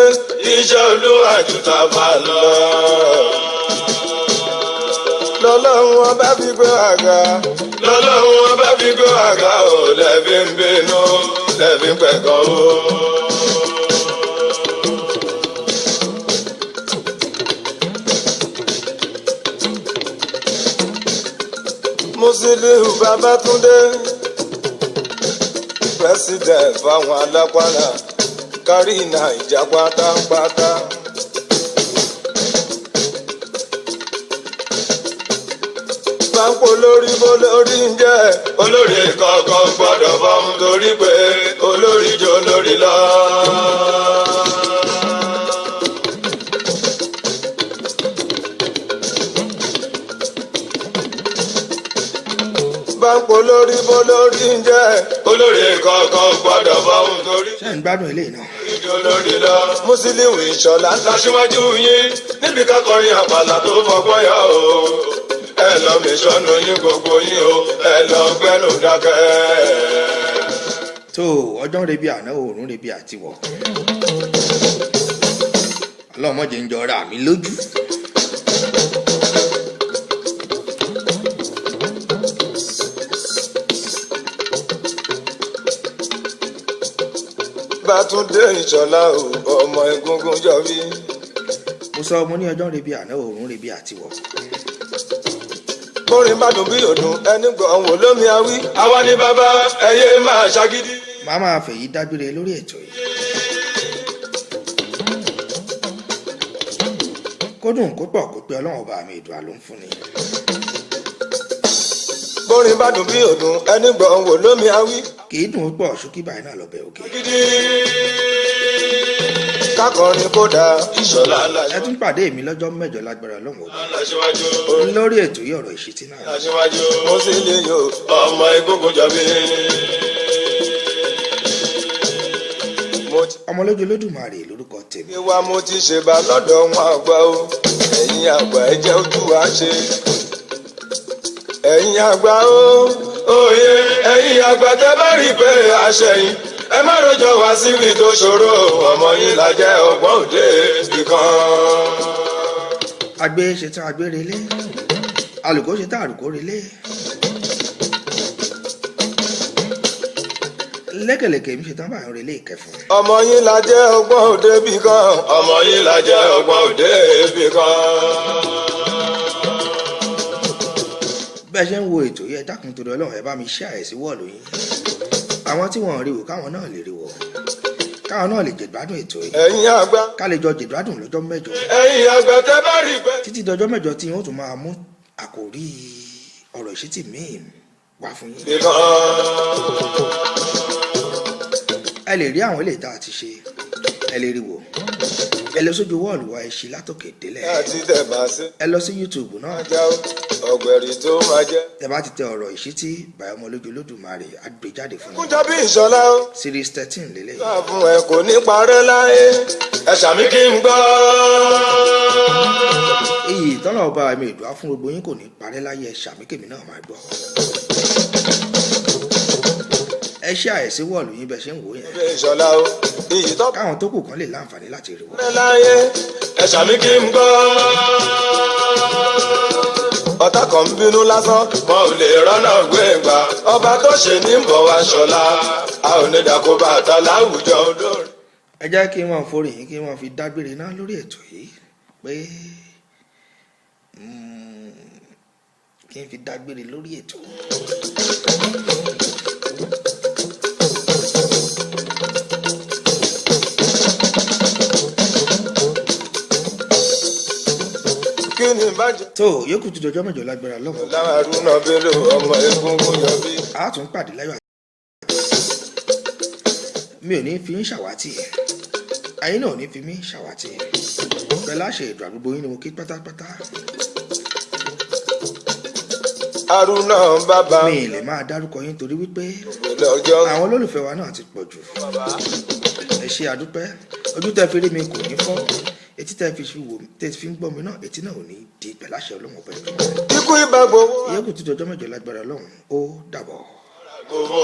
Iṣẹ́ Olúwa ju tàfà lọ. Lọ́lọ́run ọba fi gbé àga. Lọ́lọ́run ọba fi gbé àga o, lẹ́ẹ̀fi ń bínú, lẹ́ẹ̀fi ń pẹ̀gàn o. Musiliu Babátúndé, president fáwọn alápàlà kárí Naija pátápátá. Báńkò lórí bó lórí ń jẹ́. Olórí kọ̀ọ̀kan gbọ́dọ̀ fọ́n torí pé olórí jọ olórí lọ. Báńkò lórí bó lórí ń jẹ́. Olórí kọ̀ọ̀kan gbọ́dọ̀ fọ́n torí Ṣé ń gbádùn eléyìí náà? jọ olórí lọ. Musiliu Ìṣọ̀lá Láṣíwájú yín níbi kákọrin àpàlà tó fọgbọ́n yọ o. Ẹ lọ mi sọnù yín gbogbo yín o, ẹ lọ gbẹ́nu dákẹ́. Tó ọjọ́ ń rebi àná, òòrùn rebi àtiwọ̀. Ọlọ́mọdé ń jọra mi lójú. Bátúndé Ìṣọ̀lá o, ọmọ egungun jọbí. Mo sọ, mo ní ọjọ́ ń rebi àná, òòrùn rebi àtiwọ̀. Bórin bá dùn bí òdùn, ẹni gbọ̀n wò lómi awí. Àwa ni bàbá, ẹyẹ máa ṣagídí. Màá máa fèyí dágbére lórí ètò yìí. Kódùn kó pọ̀ kó pé, Ọlọ́run ọba mi ìdùn àló ń fún ni. Bórin bá dùn bí òdùn, ẹni gbọ̀n wò lómi awí. Kì í dùn ó pọ̀, ṣókí báyìí náà lọ́bẹ̀ òkè. Gidi. Kákọrin kódà. Ìṣọ̀lá Ẹ tún pàdé mi lọ́jọ́ 8 lágbára Ọlọ́run ọba láṣíwájú. lórí ètò yìí, ọ̀rọ̀ ìṣítí náà. Láṣíwájú. Musiliu Ọmọ egungun jọbí. mo ti Ọmọlójú Olódùmarè lórúkọ tèmi. wá, mo ti ṣe bá lọ́dọ̀ wọn àgbà o. Ẹ̀yin àgbà, ẹ jẹ́ ojú wa ṣe. Ẹ̀yin àgbà o. Òye ẹ̀yin àgbà, tẹ́ bá rí i pé àṣẹyìn, ẹ má rojọ́ wá síbi tó ṣòro. Ọmọ yín la jẹ́, ọgbọ́n òde ìkan. Agbé ṣetán, agbé relé. Alùkò ṣetán, àlùkò relé. Lẹ́kẹ̀lẹ́kẹ̀ mi ṣetán báyọ̀ relé ìkẹfùn. Ọmọ yín la jẹ́, ọgbọ́n òde bì kan. Ọmọ yín la jẹ́, ọgbọ́n òde ibì kan. Bẹ́ẹ̀ ṣe ń wo ètò yìí, ẹ dákun torí Ọlọ́run, ẹ bá mi ṣe àìsí wọ́ọ̀lù yín. Àwọn tí wọ́n rí wò, káwọn náà lè rí wò, káwọn náà lè jẹ̀gbádùn ètò yìí. Ẹ̀yin àgbà. Ká lè jọ jẹ̀gbádùn lọ́jọ́ 8. Ẹ̀yin àgbà, tẹ́ bá rí i pé. Títí dọjọ́ 8 tí wọ́n tún máa mú àkòrí ọ̀rọ̀ ìṣítì míì wá fún yín. Ibì kan. Ẹ lè rí àwọn eléyìí tá a ti ṣe, ẹ lè rí wò. Ẹ lọ sójú wọ́ọ̀lù wa, ẹ ṣí látòkè délẹ̀. Àti tẹ̀bà sí. Ẹ lọ sí YouTube náà. Ajá o, ọ̀gbẹ̀rì tó máa jẹ́. Tẹ bá ti tẹ ọ̀rọ̀ ìṣítí bàyọ̀ Ọmọlójú Olódùmarè, á gbé jáde fún yín. Kúnjọ bí Ìṣọ̀lá o. Series 13 lélẹ̀. Gbà fún ẹ kò ní parẹ́ láyé. Ẹ ṣàmì kí n gbọ́. Iyì ìtọ́nà ọba mi ìdùá fún gbogbo yín kò ní parẹ́ láyé. Ẹ ṣàmì kèmí náà máa gbọ́. Ẹ ṣe àìsí wọ́ọ̀lù yín bẹ́ẹ̀ ṣe ń wò yẹn. Bí Ìṣọ̀lá o, iyì tó Káwọn tó kù kan lè láǹfààní láti rí wò. parẹ́ láyé. Ẹ ṣàmì kí n gbọ́. Ọ̀tá kan ń bínú lásán. Wọn ò lè rọ́nà gbé gbà. Ọba tó ṣe ní bọ̀ wá ṣọlá. A ò ní dàkó bàtà láwùjọ olórin. Ẹ jẹ́ kí wọ́n forí yín, kí wọ́n fi dágbére náà lórí ètò yìí pé Kí n fi dágbére lórí ètò. Kí ni bàjẹ́. Tó yòókù tó dọjọ́ mẹ́jọ lágbára lọ́wọ́. Lárúnà Bello ọmọ egungun yọbí. A tún pàdé láyọ̀. Mi ò ní fi ń ṣàwátì, ayé náà ò ní fi mí ṣàwátì. Pẹ̀lú àṣẹ ètò àgbègbè yín ni mo kí pátápátá. Arúnà bàbá. Mi ì lè máa dárúkọ yín torí wípé lọ́jọ́. àwọn olólùfẹ́ wa náà ti pọ̀ jù. Ẹ ṣe àdúpẹ́. Ojú tẹ́ fi rí mi kò ní fọ́, etí tẹ́ fi wò, tẹ́ fi ń gbọ́ mi náà, etí náà ò ní di. Pẹ̀lú àṣẹ Ọlọ́run ọ̀pẹ. Ikú ibà gbowó. Ìyẹ́kù tó dọjọ́ mẹ́jọ lágbára Ọlọ́run, ó dàbọ̀. Gbowó.